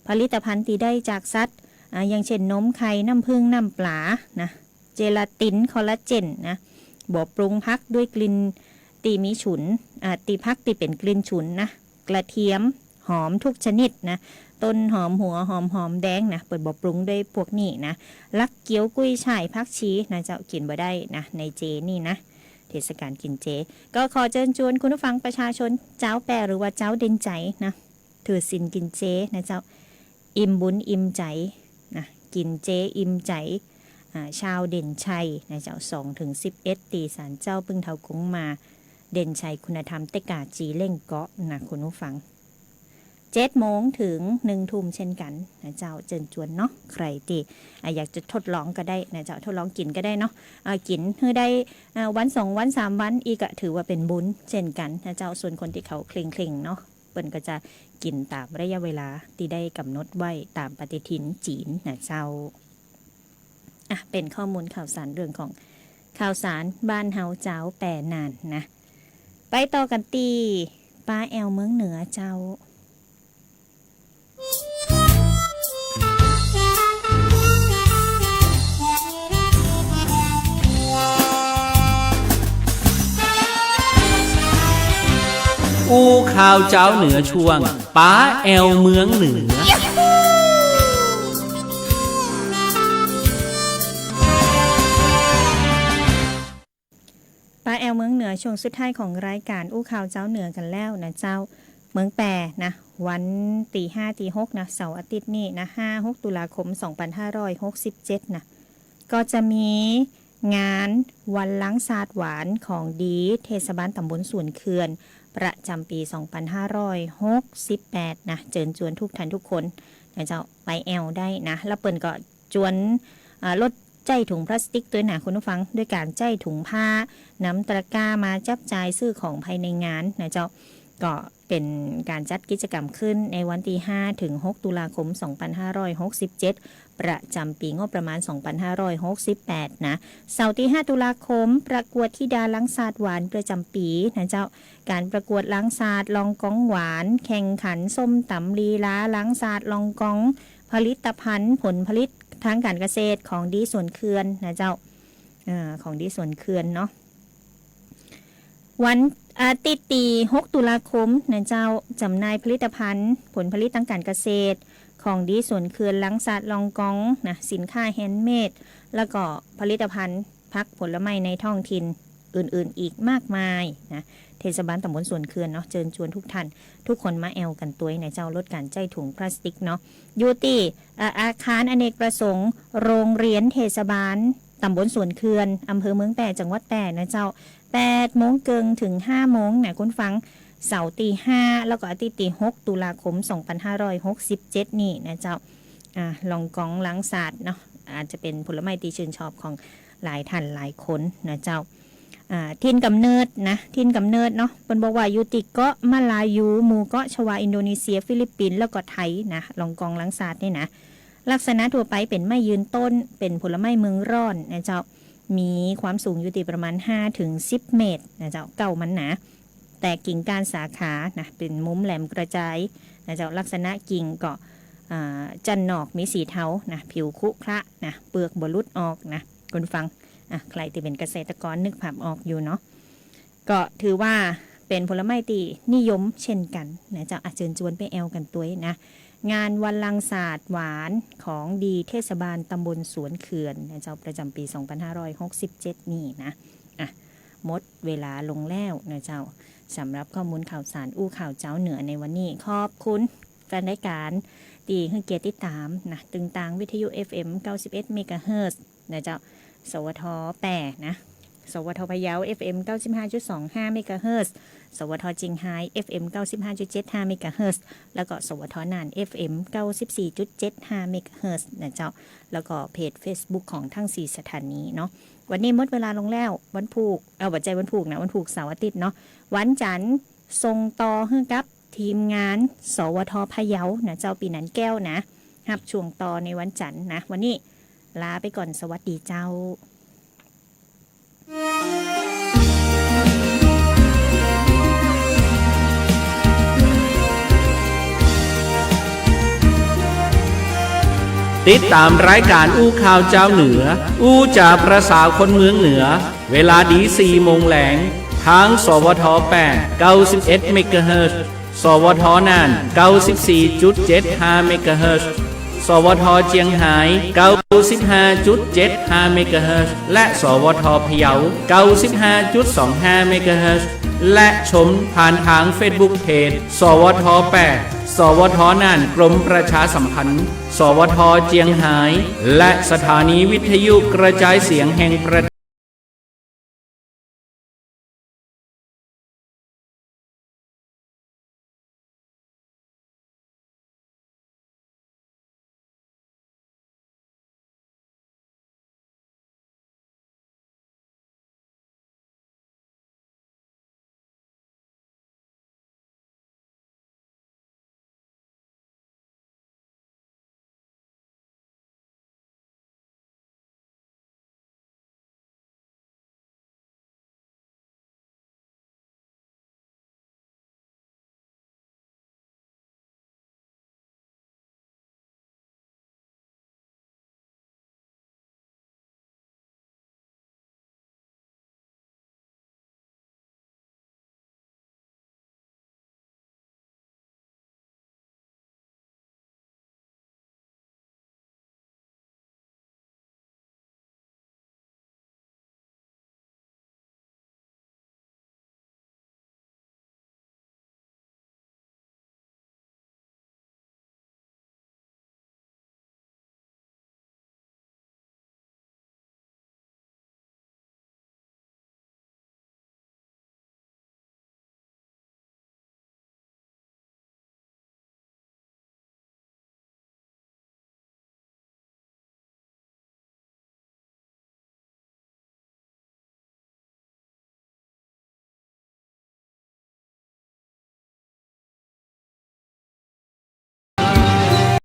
ผลิตภัณฑ์ตี้ได้จากสัตว์ อ่า อย่างเช่นนม ไข่ น้ำผึ้ง น้ำปลานะ เจลาติน คอลลาเจนนะ บ่ปรุงผักด้วยกลิ่นตี้มีฉุน อ่า ตี้ผักตี้เป๋นกลิ่นฉุนนะ กระเทียม หอมทุกชนิดนะ ต้นหอม หัวหอม หอมแดงนะ เปิ้นบ่ปรุงด้วยพวกนี้นะ ลักเกี๊ยว กุ้ยฉ่าย ผักชีนะเจ้า กิ๋นบ่ได้นะ ในเจนี่นะ เทศกาลกิ๋นเจ ก็ขอเจิญจวนคุณผู้ฟังประชาชน เจ้าแปะหรือว่าเจ้าเด่นชัยนะ ถือศีลกิ๋นเจนะเจ้า อิ่มบุญอิ่มใจ๋นะ กิ๋นเจอิ่มใจ๋ อ่า ชาวเด่นชัยนะเจ้า สองถึงสิบเอ็ด ตี้ศาลเจ้าปึ้งเฒ่ากงมา เด่นชัยคุณธรรมเต๊กาจีเล่งเก๊าะนะคุณผู้ฟัง เจ็ดโมงเถิงหนึ่งทุ่มเช่นกั๋นนะเจ้า เจิญจวนเนาะ ใผตี้ อ่า อยากจะทดลองก็ได้นะเจ้า ทดลองกิ๋นก็ได้เนาะ อ่า กิ๋นหื้อได้ อ่า วันสองวันสามวัน อี้ก็ถือว่าเป๋นบุญเช่นกั๋นนะเจ้า ส่วนคนตี้เขาเคร่งๆ เนาะ เปิ้นก็จะกิ๋นต๋ามระยะเวลาตี้ได้ก๋ำหนดไว้ต๋ามปฏิทินจี๋นนะเจ้า อ่ะ เป๋นข้อมูลข่าวสารเรื่องของข่าวสารบ้านเฮาเจ้าแปะนั่นนะ ไปต่อกั๋นตี้ป้าแอวเมืองเหนือเจ้า อู้ข่าวเจ้าเหนือช่วง ป้าแอวเมืองเหนือ ป้าแอวเมืองเหนือช่วงสุดท้ายของรายก๋านอู้ข่าวเจ้าเหนือกั๋นแล้วนะเจ้า เมืองแปะนะ วันตี้ห้าตี้หกนะ เสาร์อาทิตย์นี้นะ ห้าหกตุลาคมสองพันห้าร้อยหกสิบเจ็ดนะ ก็จะมีงานวันล้างสาดหวานของดีเทศบาลต๋ำบลสวนเขื่อน ประจ๋ำปี๋สองพันห้าร้อยหกสิบแปดนะ เจิญจวนทุกท่านทุกคนนะเจ้า ไปแอวได้นะ แล้วเปิ้นก็จวน อ่า ลดใจ๊ถุงพลาสติกตวยนะคุณผู้ฟัง ด้วยก๋านใจ๊ถุงผ้า นำตะกร้ามาจับจ่ายซื้อของภายในงานนะเจ้า ก็เป๋นก๋านจัดกิจกรรมขึ้นในวันตี้ห้าถึงหกตุลาคมสองพันห้าร้อยหกสิบเจ็ด ประจ๋ำปี๋งบประมาณสองพันห้าร้อยหกสิบแปดนะ เสาร์ตี้ห้าตุลาคม ประกวดธิดาล้างสาดหวานประจ๋ำปี๋นะเจ้า ก๋านประกวดล้างสาด ลองกองหวาน แข่งขันส้มต๋ำลีลา ล้างสาด ลองกอง ผลิตภัณฑ์ผลผลิตทางก๋านเกษตรของดีสวนเขื่อนนะเจ้า เอ่อ ของดีสวนเขื่อนเนาะ วัน อาทิตย์ตี้หกตุลาคมนะเจ้า จ๋ำหน่ายผลิตภัณฑ์ ผลผลิตตางก๋านเกษตร ของดีสวนเขื่อนหลังสาดลองกองนะ สินค้าแฮนด์เมด แล้วก็ผลิตภัณฑ์ผักผลไม้ในท้องถิ่นอื่นๆ อีกมากมายนะ เทศบาลตำบลสวนเขื่อนเนาะ เจิญจวนทุกท่าน ทุกคนมาแอวกั๋นตวยนะเจ้า ลดก๋านใจ๊ถุงพลาสติกเนาะ อยู่ตี้ เอ่อ อาคารอเนกประสงค์ โรงเรียนเทศบาลตำบลสวนเขื่อน อำเภอเมืองแป้ จังหวัดแป้นะเจ้า แปดโมงเกิ่งเถิงห้าโมงนะคุณฟัง เสาร์ตี้ห้า แล้วก็อาทิตย์ตี้หกตุลาคมสองพันห้าร้อยหกสิบเจ็ดนี่นะเจ้า อ่า ลองกองหลังสาดเนาะ อาจจะเป๋นผลไม้ตี้ชื่นชอบของหลายท่านหลายคนนะเจ้า อ่า ถิ่นก๋ำเนิดนะ ถิ่นก๋ำเนิดเนาะ เปิ้นบอกว่าอยู่ตี้เกาะมาลายู หมู่เกาะชวา อินโดนีเซีย ฟิลิปปินส์ แล้วก็ไทยนะ ลองกองหลังสาดนี่นะ ลักษณะทั่วไปเป๋นไม้ยืนต้น เป๋นผลไม้เมืองร้อนนะเจ้า มีความสูงอยู่ตี้ประมาณห้าถึงสิบเมตรนะเจ้า เก๊ามันหนา แต่กิ่งก้านสาขานะ เป๋นมุมแหลมกระจายนะเจ้า ลักษณะกิ่งก็ อ่า จั้นนอกมีสีเทานะ ผิวขรุขระนะ เปลือกบ่หลุดออกนะ คุณฟัง อ่ะ ใผตี้เป๋นเกษตรกรนึกภาพออกอยู่เนาะ ก็ถือว่าเป๋นผลไม้ตี้นิยมเช่นกั๋นนะเจ้า อ่ะ เจิญจวนไปแอวกั๋นตวยนะ งานวันหลังสาดหวานของดีเทศบาลตำบลสวนเขื่อนนะเจ้า ประจ๋ำปี๋สองพันห้าร้อยหกสิบเจ็ดนี่นะ อ่ะ หมดเวลาลงแล้วนะเจ้า สำหรับข้อมูลข่าวสารอู้ข่าวเจ้าเหนือในวันนี้ ขอบคุณแฟนรายก๋านตี้หื้อเกียรติติดต๋ามนะ ตึงตางวิทยุ เอฟเอ็ม เก้าสิบเอ็ด เมกะเฮิรตซ์ นะเจ้า สวท. แป้นะ สวท. พะเยา เอฟเอ็ม เก้าสิบห้าจุดสองห้า เมกะเฮิรตซ์ สวท. เจียงฮาย เอฟเอ็ม เก้าสิบห้าจุดเจ็ดห้า เมกะเฮิรตซ์ แล้วก็ สวท. น่าน เอฟเอ็ม เก้าสิบสี่จุดเจ็ดห้า เมกะเฮิรตซ์ นะเจ้า แล้วก็เพจเฟซบุ๊กของทั้งสี่สถานีเนาะ วันนี้หมดเวลาลงแล้ว วันพูก เอ้า บ่ใจ้วันพูกนะ วันพูก เสาร์ อาทิตย์เนาะ วันจันทร์ส่งต่อหื้อกับทีมงาน สวท. พะเยานะเจ้า ปี๋นันแก้วนะ ฮับช่วงต่อในวันจันทร์นะ วันนี้ลาไปก่อน สวัสดีเจ้า ติดต๋ามรายก๋านอู้ข่าวจาวเหนือ อู้จ๋าประสาคนเมืองเหนือ เวลาดีสี่โมงแลง ตาง สวท. แป้ เก้าสิบเอ็ด เมกะเฮิรตซ์ สวท. น่าน เก้าสิบสี่จุดเจ็ดห้า เมกะเฮิรตซ์ สวท. เจียงฮาย เก้าสิบห้าจุดเจ็ดห้า เมกะเฮิรตซ์ และ สวท. พะเยา เก้าสิบห้าจุดสองห้า เมกะเฮิรตซ์ และชมผ่านตางเฟซบุ๊กเพจ สวท. แป้ สวท. น่าน กรมประชาสัมพันธ์ สวท. เจียงฮาย และสถานีวิทยุกระจายเสียงแห่งประ